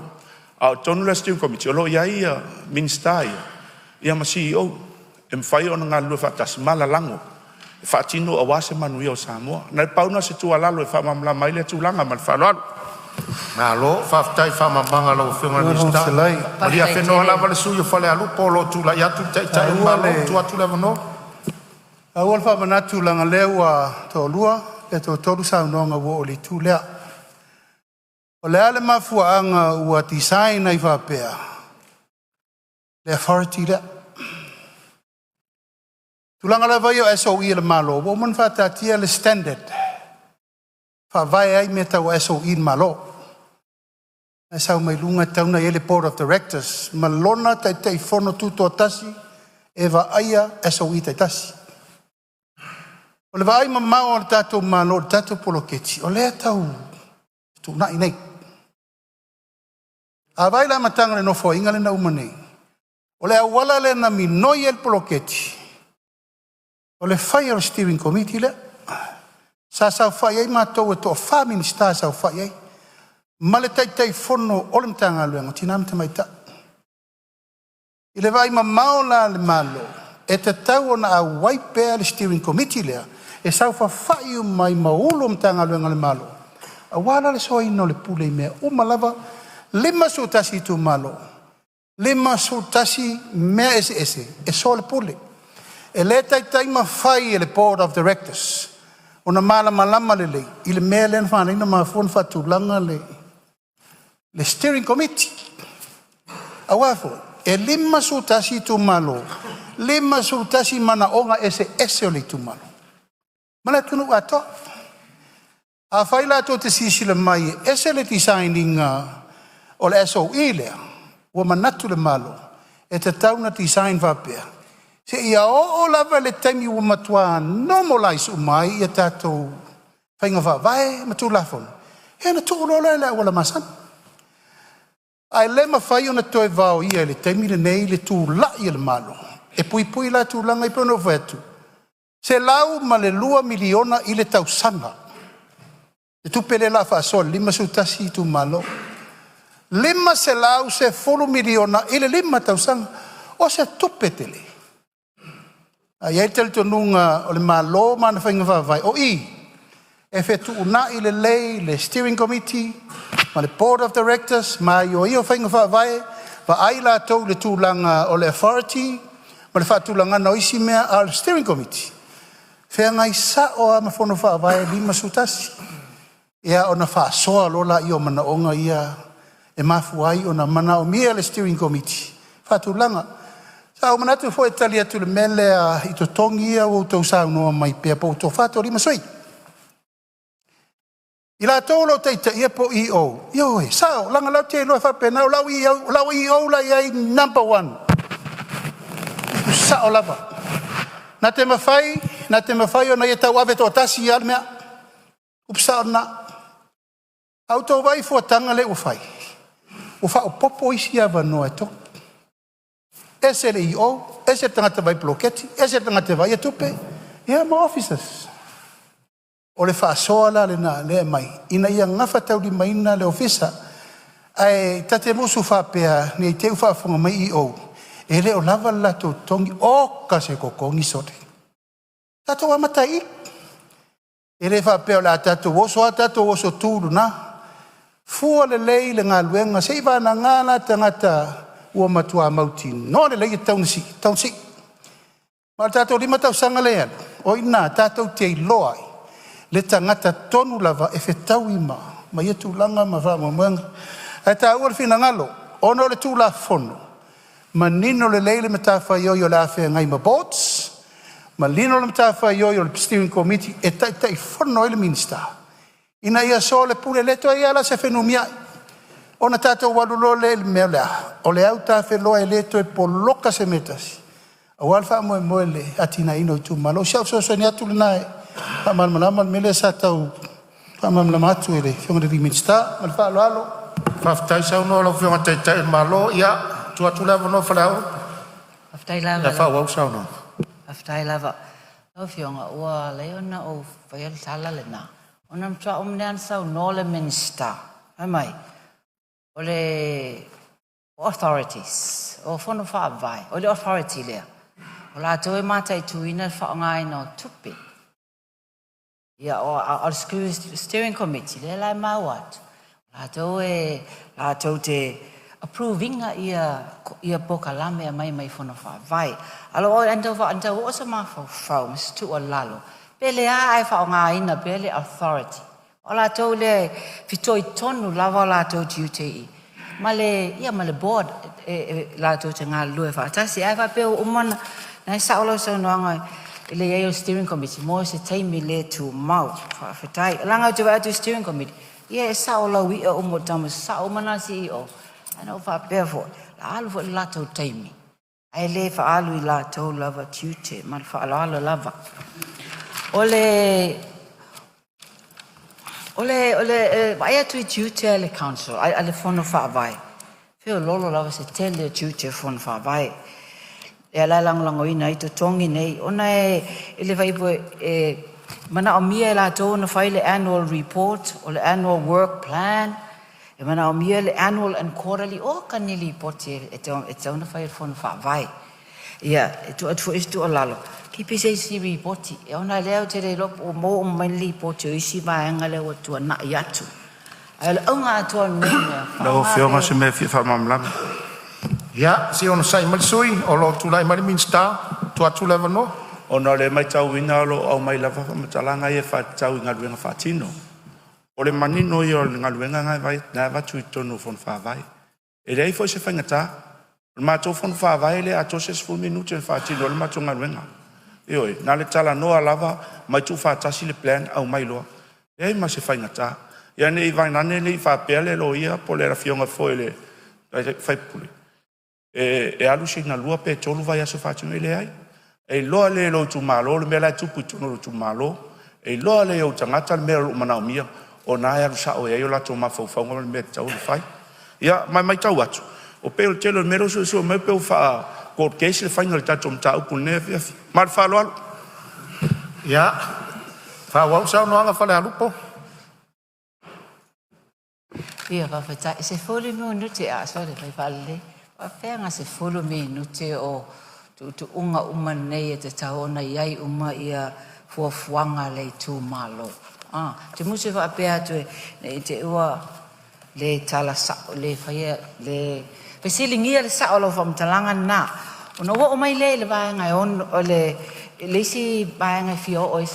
A o totonu la o le Steering Committee o lo o i ai Minisita ia ma CEO e mafai ona galulue faatasi ma lalago e faatino aua se manuia o Samoa. Na o le pau lena o se tuualalo e faamalamalama ai lea tulaga. Ma le faaaloalo. Malo faafetai i le faamalamalamaga a lau Afioga i le Minisita. Faafetai Malie tele. lava le sui usufono mo Falealupo o lo o tulai atu le Taitai o le Taua Malo, le tuu atu le avanoa. taua le faamanatu leaga o lea ua toalua pe toatolu saunoaga ua oo i le itu lea. O le a le mafuaaga ua design ai faapea le authority lea? O tulaga lava ia o SOE a le Malo, ua uma ona faataatia le standard e faavae ai mea tau SOE a le Malo. Na e sau mai luga e tatau ona i ai le Board of Directors ma lona Taitaifono tutoatasi e vaaia SOE taitasi. O le vaai mamao a le tatou Malo i le tatou poloketi, o lea e tau fetuunai nei. A vaai i le amataga o le Nofoaiga lea na uma nei, o le auala lea na minoi ai le poloketi, o le faia o le steering committee lea. Sa saofai ai matou e toafa Minisita e saofai ai, ma le Taitaifono o le Matagaluega o Tina ma Tamaitai. I le vaai mamao la a le Malo, e tatau ona auai pea le steering committee lea e saofafai uma ai ma Ofisa Sili o Matagaluega a le Malo, aua la le soaina o le pule i mea uma lava, 51 itumalo, 51 mea eseese e soalepule. E le taitai mafai e le Board of Directors ona malamalama lelei i le mea lea na ala ai ona mafua ona faatulaga le steering committee. Aua foi e 51 itumalo, 51 manaoga eseese o le itumalo ma le atunuu atoa. Afai la tou te silasila mai e ese le design ina o le SOE lea, ua manatu le Malo e tatau ona design faapea, seia oo lava i le taimi ua matua normalize uma ai tatou faiga faavae ma Tulafono, ia ona tuu loa lea i le auala masani. Ae le mafai ona toe vaoia i le taimi lenei le tulai o le Malo e puipui la tulaga ia pei ona ou fai atu, $102 miliona i le tausaga le tupe lea o le a faasoa i le 51 itumalo. $510 miliona i le 5 tausaga. O se tupe tele. Ae i ai le talitonuga o le Malo ma ana faiga faavae, o i e fetuunai lelei le steering committee ma le Board of Directors ma aioio faiga faavae, vaai latou i le tulaga o le authority ma le faatulagaga o isi mea, a o le steering committee, e feagai sao lava ma Fono Faavae e 51. Ia ona faasoa loa lea o manaoga ia e mafua ai ona manaomia le steering committee e faatulaga. Sa ou manatu foi e tali atu i le mea lea i totogi ia ua outou saunoa mai pea po ua toafa toalima sui usufono. I latou o lo o taitaia po o EO, ioe, e sao, leaga o la e ou te iloa e faapena, o lau EO la e i ai number one, e sao lava. Na te mafai, na te mafai ona ia tauave toatasi lava le mea, upu sao lena. A outou vaai i fuataga lea ua fai, Ua faaopoopo isi avanoa e 3. Ese le EO, ese le tagata vaai poloketi, ese le tagata e vaaia tupe, ia ma officers. O le faasoa la lena lea e aumai, ina ia gafataulimaina le ofisa. Ae ta te musu faapea ne i te i ua faafofoga mai EO, e le o lava le latou totogi. Oka se totogi sole. Tatou amata ai i i. E le faapea o le a tatou oso a tatou oso tu i luna. Fua lelei le galuega seiavagana la tagata ua matua mautinoa lelei e tatau ona sii, e tatau ona sii. Ma o le tatou 5 tausaga lea e alu, o i ina tatou te iloa ai le tagata tonu lava e fetaui ma ia tulaga ma faamoemoega. Ae taua le finagalo ona o le Tulafono, manino lelei le matafaioi o le a feagai ma boards, manino le matafaioi o le steering committee e taitaifono ai le Minisita ina ia soalepule. E le toe i ai lava la se fenumiai ona tatou alu loa lea i le mea o le a? O le autafeloa e le toe poloka se mea e tasi aua le faamoemoe i le atinaeina o itumalo. O si au fesoasoani atu lena e faamalamalama le mea lea sa tau faamalamalama atu e le Afioga i le Minisita. Ma le faaaloalo. Faafetai saunoa i lau Afioga i le Taitai o le Malo. Ia, tuu atu le avanoa Fealeaula Faafetai e lava. faaauau le saunoaga. Faafetai lava. Lau Afioga, ua ala ai ona ou faia le tala lena, ona na matua uma nei lava ona saunoa le Minisita, fai mai o le authorities, o fono faavae, o le authority lea, o latou e mataituina le faaaogaina o tupe. Ia, o le steering committee, lea la e maua atu, latou e latou te approve ina ia polokalame e aumai mai fono faavae. A o na tau oo se mafaufau ma se tuualalo, pe le ae faaaogaina pea le authority. O latou lea e fitoitonu lava o latou tiute i i ma le, ia ma le board e latou te galulue faatasi. Ae faapea ua uma ona, na e sao lau saunoaga i le i ai o le steering committee mo se taimi le tumau. Faafetai. Leaga ou te vaai atu i le steering committee, ia e sao lauia uma o tama sasao uma na CEO. Ae na ou faapea foi, o le a alu foi le latou taimi, ae le faaalu i latou lava tiute ma le faaaloalo lava. O le vaai atu i tiute a le council, a le fono faavae, feololo lava se tele o tiute o fono faavae. E ala lagolagoina ai totogi nei, ona e le fai e manaomia e latou ona fai le annual report, o le annual work plan, e manaomia le annual and quarterly, o ka ni lipoti e tatau ona fai e le fono faavae. Ia, e tuu atu foi se tuualalo, keep se isi lipoti, e ona lea ou te le iloa po o maua uma mai le lipoti o isi vaega lea ua tuanai atu. Ae o le auga atoa o lenei mea, Lau faaaoga Afioga o le se mea e fia faamalamalama. Ia, se i onosai mai le sui usufono o lo o tulai mai le Minisita. Tuu atu le avanoa. Ona o lea e matauina o lo o aumai lava faamatalaga ia e faatatau i galuega faatino. O le manino ia o le galuega lena e avatu i totonu o Fono Faavae. E leai foi se faigata. O le matou Fono Faavae e le atoa se 10 minute na faatino ai le matou galuega. Ioe, na o le talanoa lava ma tuufaatasi le plan aumai loa. E leai ma se faigata. Ia ne i vaeane ne i faapea le loia po o le afioga foi i le sui usufono e alu sina 2 pe 3 vaiaso faatino ai. E leai. E iloa lelei e lou itumalo le mea la e tupu i totonu o lou itumalo, e iloa lelei e ou tagata le mea o lo o manaomia, o lena e alu sao i ai o latou mafaufauga ma le mea e tatau ona fai. Ia ma e matau atu, e pei o le tele o mea lea ua suesue mai pei ua faa-court case le faiga o le tatou mataupu i lenei afiafi. Ma le faaaloalo. Ia, faaauau le saunoaga Falealupo. Ia, faafetai. E 10 minute a sole fai faalelei. Faafefea ona 10 minute o tuutuuga uma nei e tatau ona i ai uma ia fuafuaga a le itumalo. Ah, te musu e faapea atu e ne i te i ua le tala sao, le faia, le fesiligia le sao o lau faamatalaga lena. Ona ou oo mai lea i le vaega e ono, o le isi vaega e fia oo i ai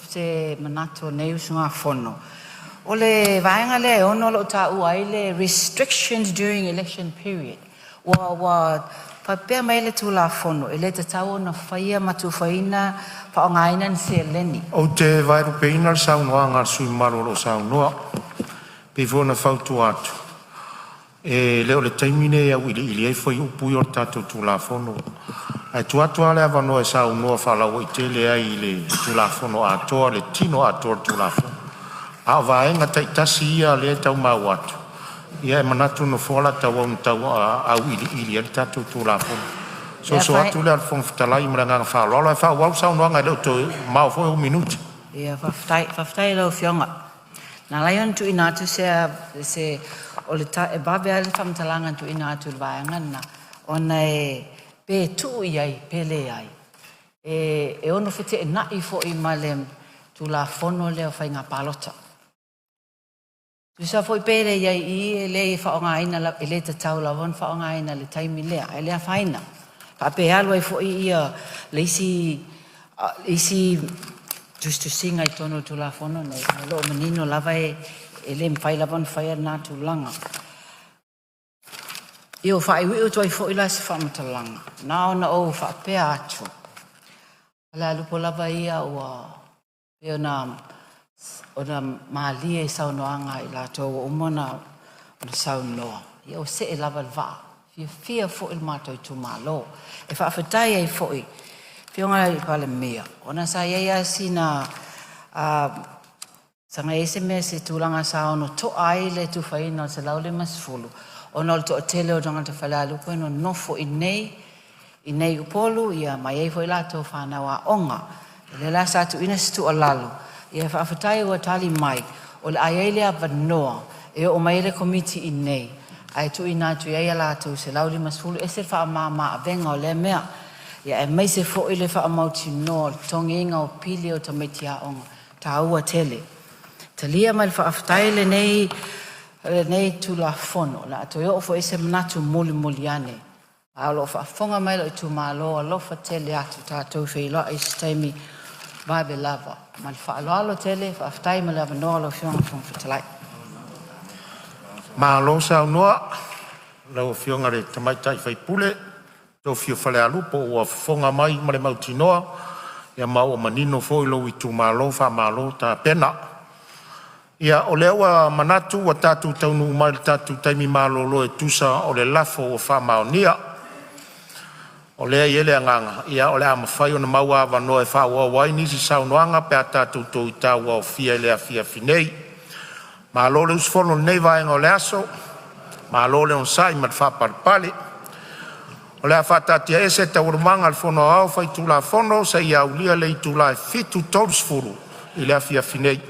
se manatu o lenei usugafono, o le vaega lea e ono o lo o taua ai le restrictions during election period. Ua faapea mai le Tulafono, e le tatau ona faia ma tufaina faaaogaina ni seleni. Ou te vaelupeina le saunoaga a le sui usufono mamalu o lo o saunoa, pei foi ona fautua atu, e le o le taimi lenei e auiliili ai fuaiupu ia o le tatou Tulafono. Ae tuu atu lava le avanoa e saunoa faalauaitele ai i le Tulafono atoa, le tino atoa o le Tulafono. A o vaega taitasi ia lea e tau maua atu, Ia e manatu le Nofoa o le a tauau ina auiliili ai le tatou Tulafono. Soso atu le Fofoga Fetalai ma le agaga faaaloalo, ae faaauau le saunoaga e le o toe mamao foi ou minute. Ia faafetai, faafetai i lau Afioga. Na ala ai ona tuuina atu se o le e vave lava le faamatalaga na tuuina atu i le vaega lena, ona e pe tuu i ai pe leai, e ono feteenai foi ma le Tulafono lea o Faiga Palota. Tusa foi pe le i ai i i, e le faaaogaina, e le tatau lava ona faaaogaina i le taimi lea, ae le afaina. Faapea e alu ai foi ia le isi tusitusiga i totonu o le Tulafono lenei, o lo o manino lava e le mafai lava ona faia lena tulaga. Ia ua faaiuiu atu ai foi la se faamatalaga, na ona ou faapea atu, o Falealupo lava ia ua pei ona malie i saunoaga a i latou ua uma ona saunoa, ia ua see lava le vaa, e fiafia foi le matou itumalo. E faafetai ai foi i le Afioga i le Palemia, ona sa i ai lava sina saga i ai se mea se tulaga sa ono to'a ai le tufaina o le 150, ona o le toatele o tagata Falealupo e nonofo i inei i Upolu ia ma e i ai foi latou fanau aoga. O lea la sa tuuina se tuualalo, ia faafetai ua tali mai o le a i ai le avanoa e oo mai ai le Komiti i inei ae tuuina atu i ai a latou 150, e ese le faamama avega o lea mea, aemaise foi le faamautinoa o le totogiina o pili o tamaiti aoga, e taua tele. Talia ma le faafetai lenei Tulafono o le a toe oo foi i ai se manatu mulimuli ane, a o lo o faafofoga mai lou itumalo, alofa tele atu, tatou feiloai i se taimi vave lava. Ma le faaaloalo tele, faafetai mo le avanoa lau Afioga i le Fofoga Fetalai. Malo saunoa i lau Afioga i le tamaitai sui usufono o Falealupo, ua fofoga mai ma le mautinoa ma ua manino foi lou itumalo, faamalo tapena. Ia o lea ua manatu ua tatou taunuu mai i le tatou taimi malolo e tusa o le lafo ua faamaonia. O lea e i ai le agaga o le a mafai ona maua avanoa e faaauau ai nisi saunoaga pe a tatou toe tauaofia i le afiafi nei. Malo le usufono i lenei vaega o le aso, malo le onosai ma le faapalepale. O le a faataatiaese Taualumaga a le Fono Aoao Faitulafono seia aulia le itula e 7:30 i le afiafi nei.